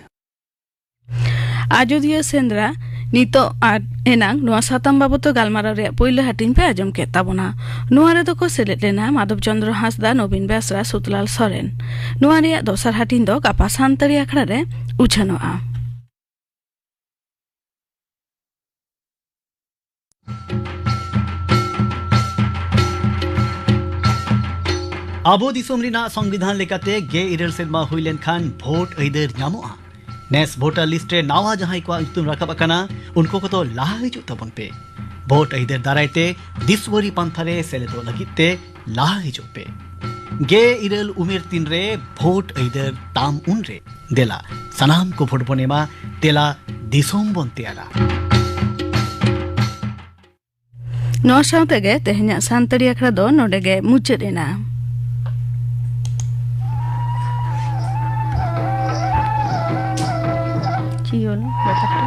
ᱟᱡᱚᱫᱤᱭᱟᱹ ᱥᱮᱸᱫᱽᱨᱟ ᱱᱤᱛᱚᱜ ᱟᱨ ᱮᱱᱟᱝ ᱱᱚᱣᱟ ᱥᱟᱛᱟᱢ ᱵᱟᱵᱚᱛ ᱛᱮ ᱜᱟᱞᱢᱟᱨᱟᱣ ᱨᱮᱭᱟᱜ ᱯᱩᱭᱞᱩ ᱦᱟᱹᱴᱤᱧ ᱯᱮ ᱟᱸᱡᱚᱢ ᱠᱮᱫ ᱛᱟᱵᱚᱱᱟ᱾ ᱱᱚᱣᱟ ᱨᱮᱫᱚ ᱠᱚ ᱥᱮᱞᱮᱫ ᱞᱮᱱᱟ ᱢᱟᱫᱷᱚᱵ ᱪᱚᱸᱫᱽᱨᱚ ᱦᱟᱸᱥᱫᱟ, ᱱᱚᱵᱤᱱ ᱵᱮᱥᱨᱟ, ᱥᱩᱛᱞᱟᱞ ᱥᱚᱨᱮᱱ᱾ ᱱᱚᱣᱟ ᱨᱮᱭᱟᱜ ᱫᱚᱥᱟᱨ ᱦᱟᱹᱴᱤᱧ ᱫᱚ ᱜᱟᱯᱟ ᱥᱟᱱᱛᱟᱲᱤ ᱟᱠᱷᱲᱟ ᱨᱮ ᱩᱪᱷᱟᱹᱱᱚᱜᱼᱟ᱾ ᱟᱵᱚ ᱫᱤᱥᱚᱢ ᱨᱮᱱᱟᱜ ᱥᱚᱝᱵᱤᱫᱷᱟᱱ ᱞᱮᱠᱟᱛᱮ ᱜᱮᱞ ᱤᱨᱟᱹᱞ ᱥᱮᱨᱢᱟ ᱦᱩᱭ ᱞᱮᱱᱠᱷᱟᱱ ᱵᱷᱳᱴ ᱟᱹᱭᱫᱟᱹᱨ ᱧᱟᱢᱚᱜᱼᱟ᱾ ᱱᱮᱥ ᱵᱷᱳᱴᱟᱨ ᱞᱤᱥᱴ ᱨᱮ ᱱᱟᱣᱟ ᱡᱟᱦᱟᱸᱭ ᱠᱚᱣᱟᱜ ᱧᱩᱛᱩᱢ ᱨᱟᱠᱟᱵ ᱟᱠᱟᱱᱟ, ᱩᱱᱠᱩ ᱠᱚᱫᱚ ᱞᱟᱦᱟ ᱦᱤᱡᱩᱜ ᱛᱟᱵᱚᱱ ᱯᱮ᱾ ᱵᱷᱳᱴ ᱟᱹᱭᱫᱟᱹᱨ ᱫᱟᱨᱟᱭ ᱛᱮ ᱫᱤᱥᱣᱟᱹᱨᱤ ᱯᱟᱱᱛᱷᱟ ᱨᱮ ᱥᱮᱞᱮᱫᱚᱜ ᱞᱟᱹᱜᱤᱫ ᱛᱮ ᱞᱟᱦᱟ ᱦᱤᱡᱩᱜ ᱯᱮ᱾ ᱜᱮᱞ ᱤᱨᱟᱹᱞ ᱩᱢᱮᱨ ᱛᱤᱱ ᱨᱮ ᱵᱷᱳᱴ ᱟᱹᱭᱫᱟᱹᱨ ᱛᱟᱢ ᱩᱱ ᱨᱮ᱾ ᱫᱮᱞᱟ, ᱥᱟᱱᱟᱢ ᱠᱚ ᱵᱷᱳᱴ ᱵᱚᱱ ᱮᱢᱟ᱾ ᱫᱮᱞᱟ, ᱫᱤᱥᱚᱢ ᱵᱚᱱ ᱛᱮᱭᱟᱨᱟ᱾ ᱱᱚᱣᱟ ᱥᱟᱶ ᱛᱮᱜᱮ ᱛᱮᱦᱮᱧᱟᱜ ᱥᱟᱱᱛᱟᱲᱤ ᱟᱠᱷᱲᱟ ᱫᱚ ᱱᱚᱰᱮ ᱜᱮ ᱢᱩᱪᱟᱹᱫ ᱮᱱᱟ᱾ কি হলো ব্যাপারটা?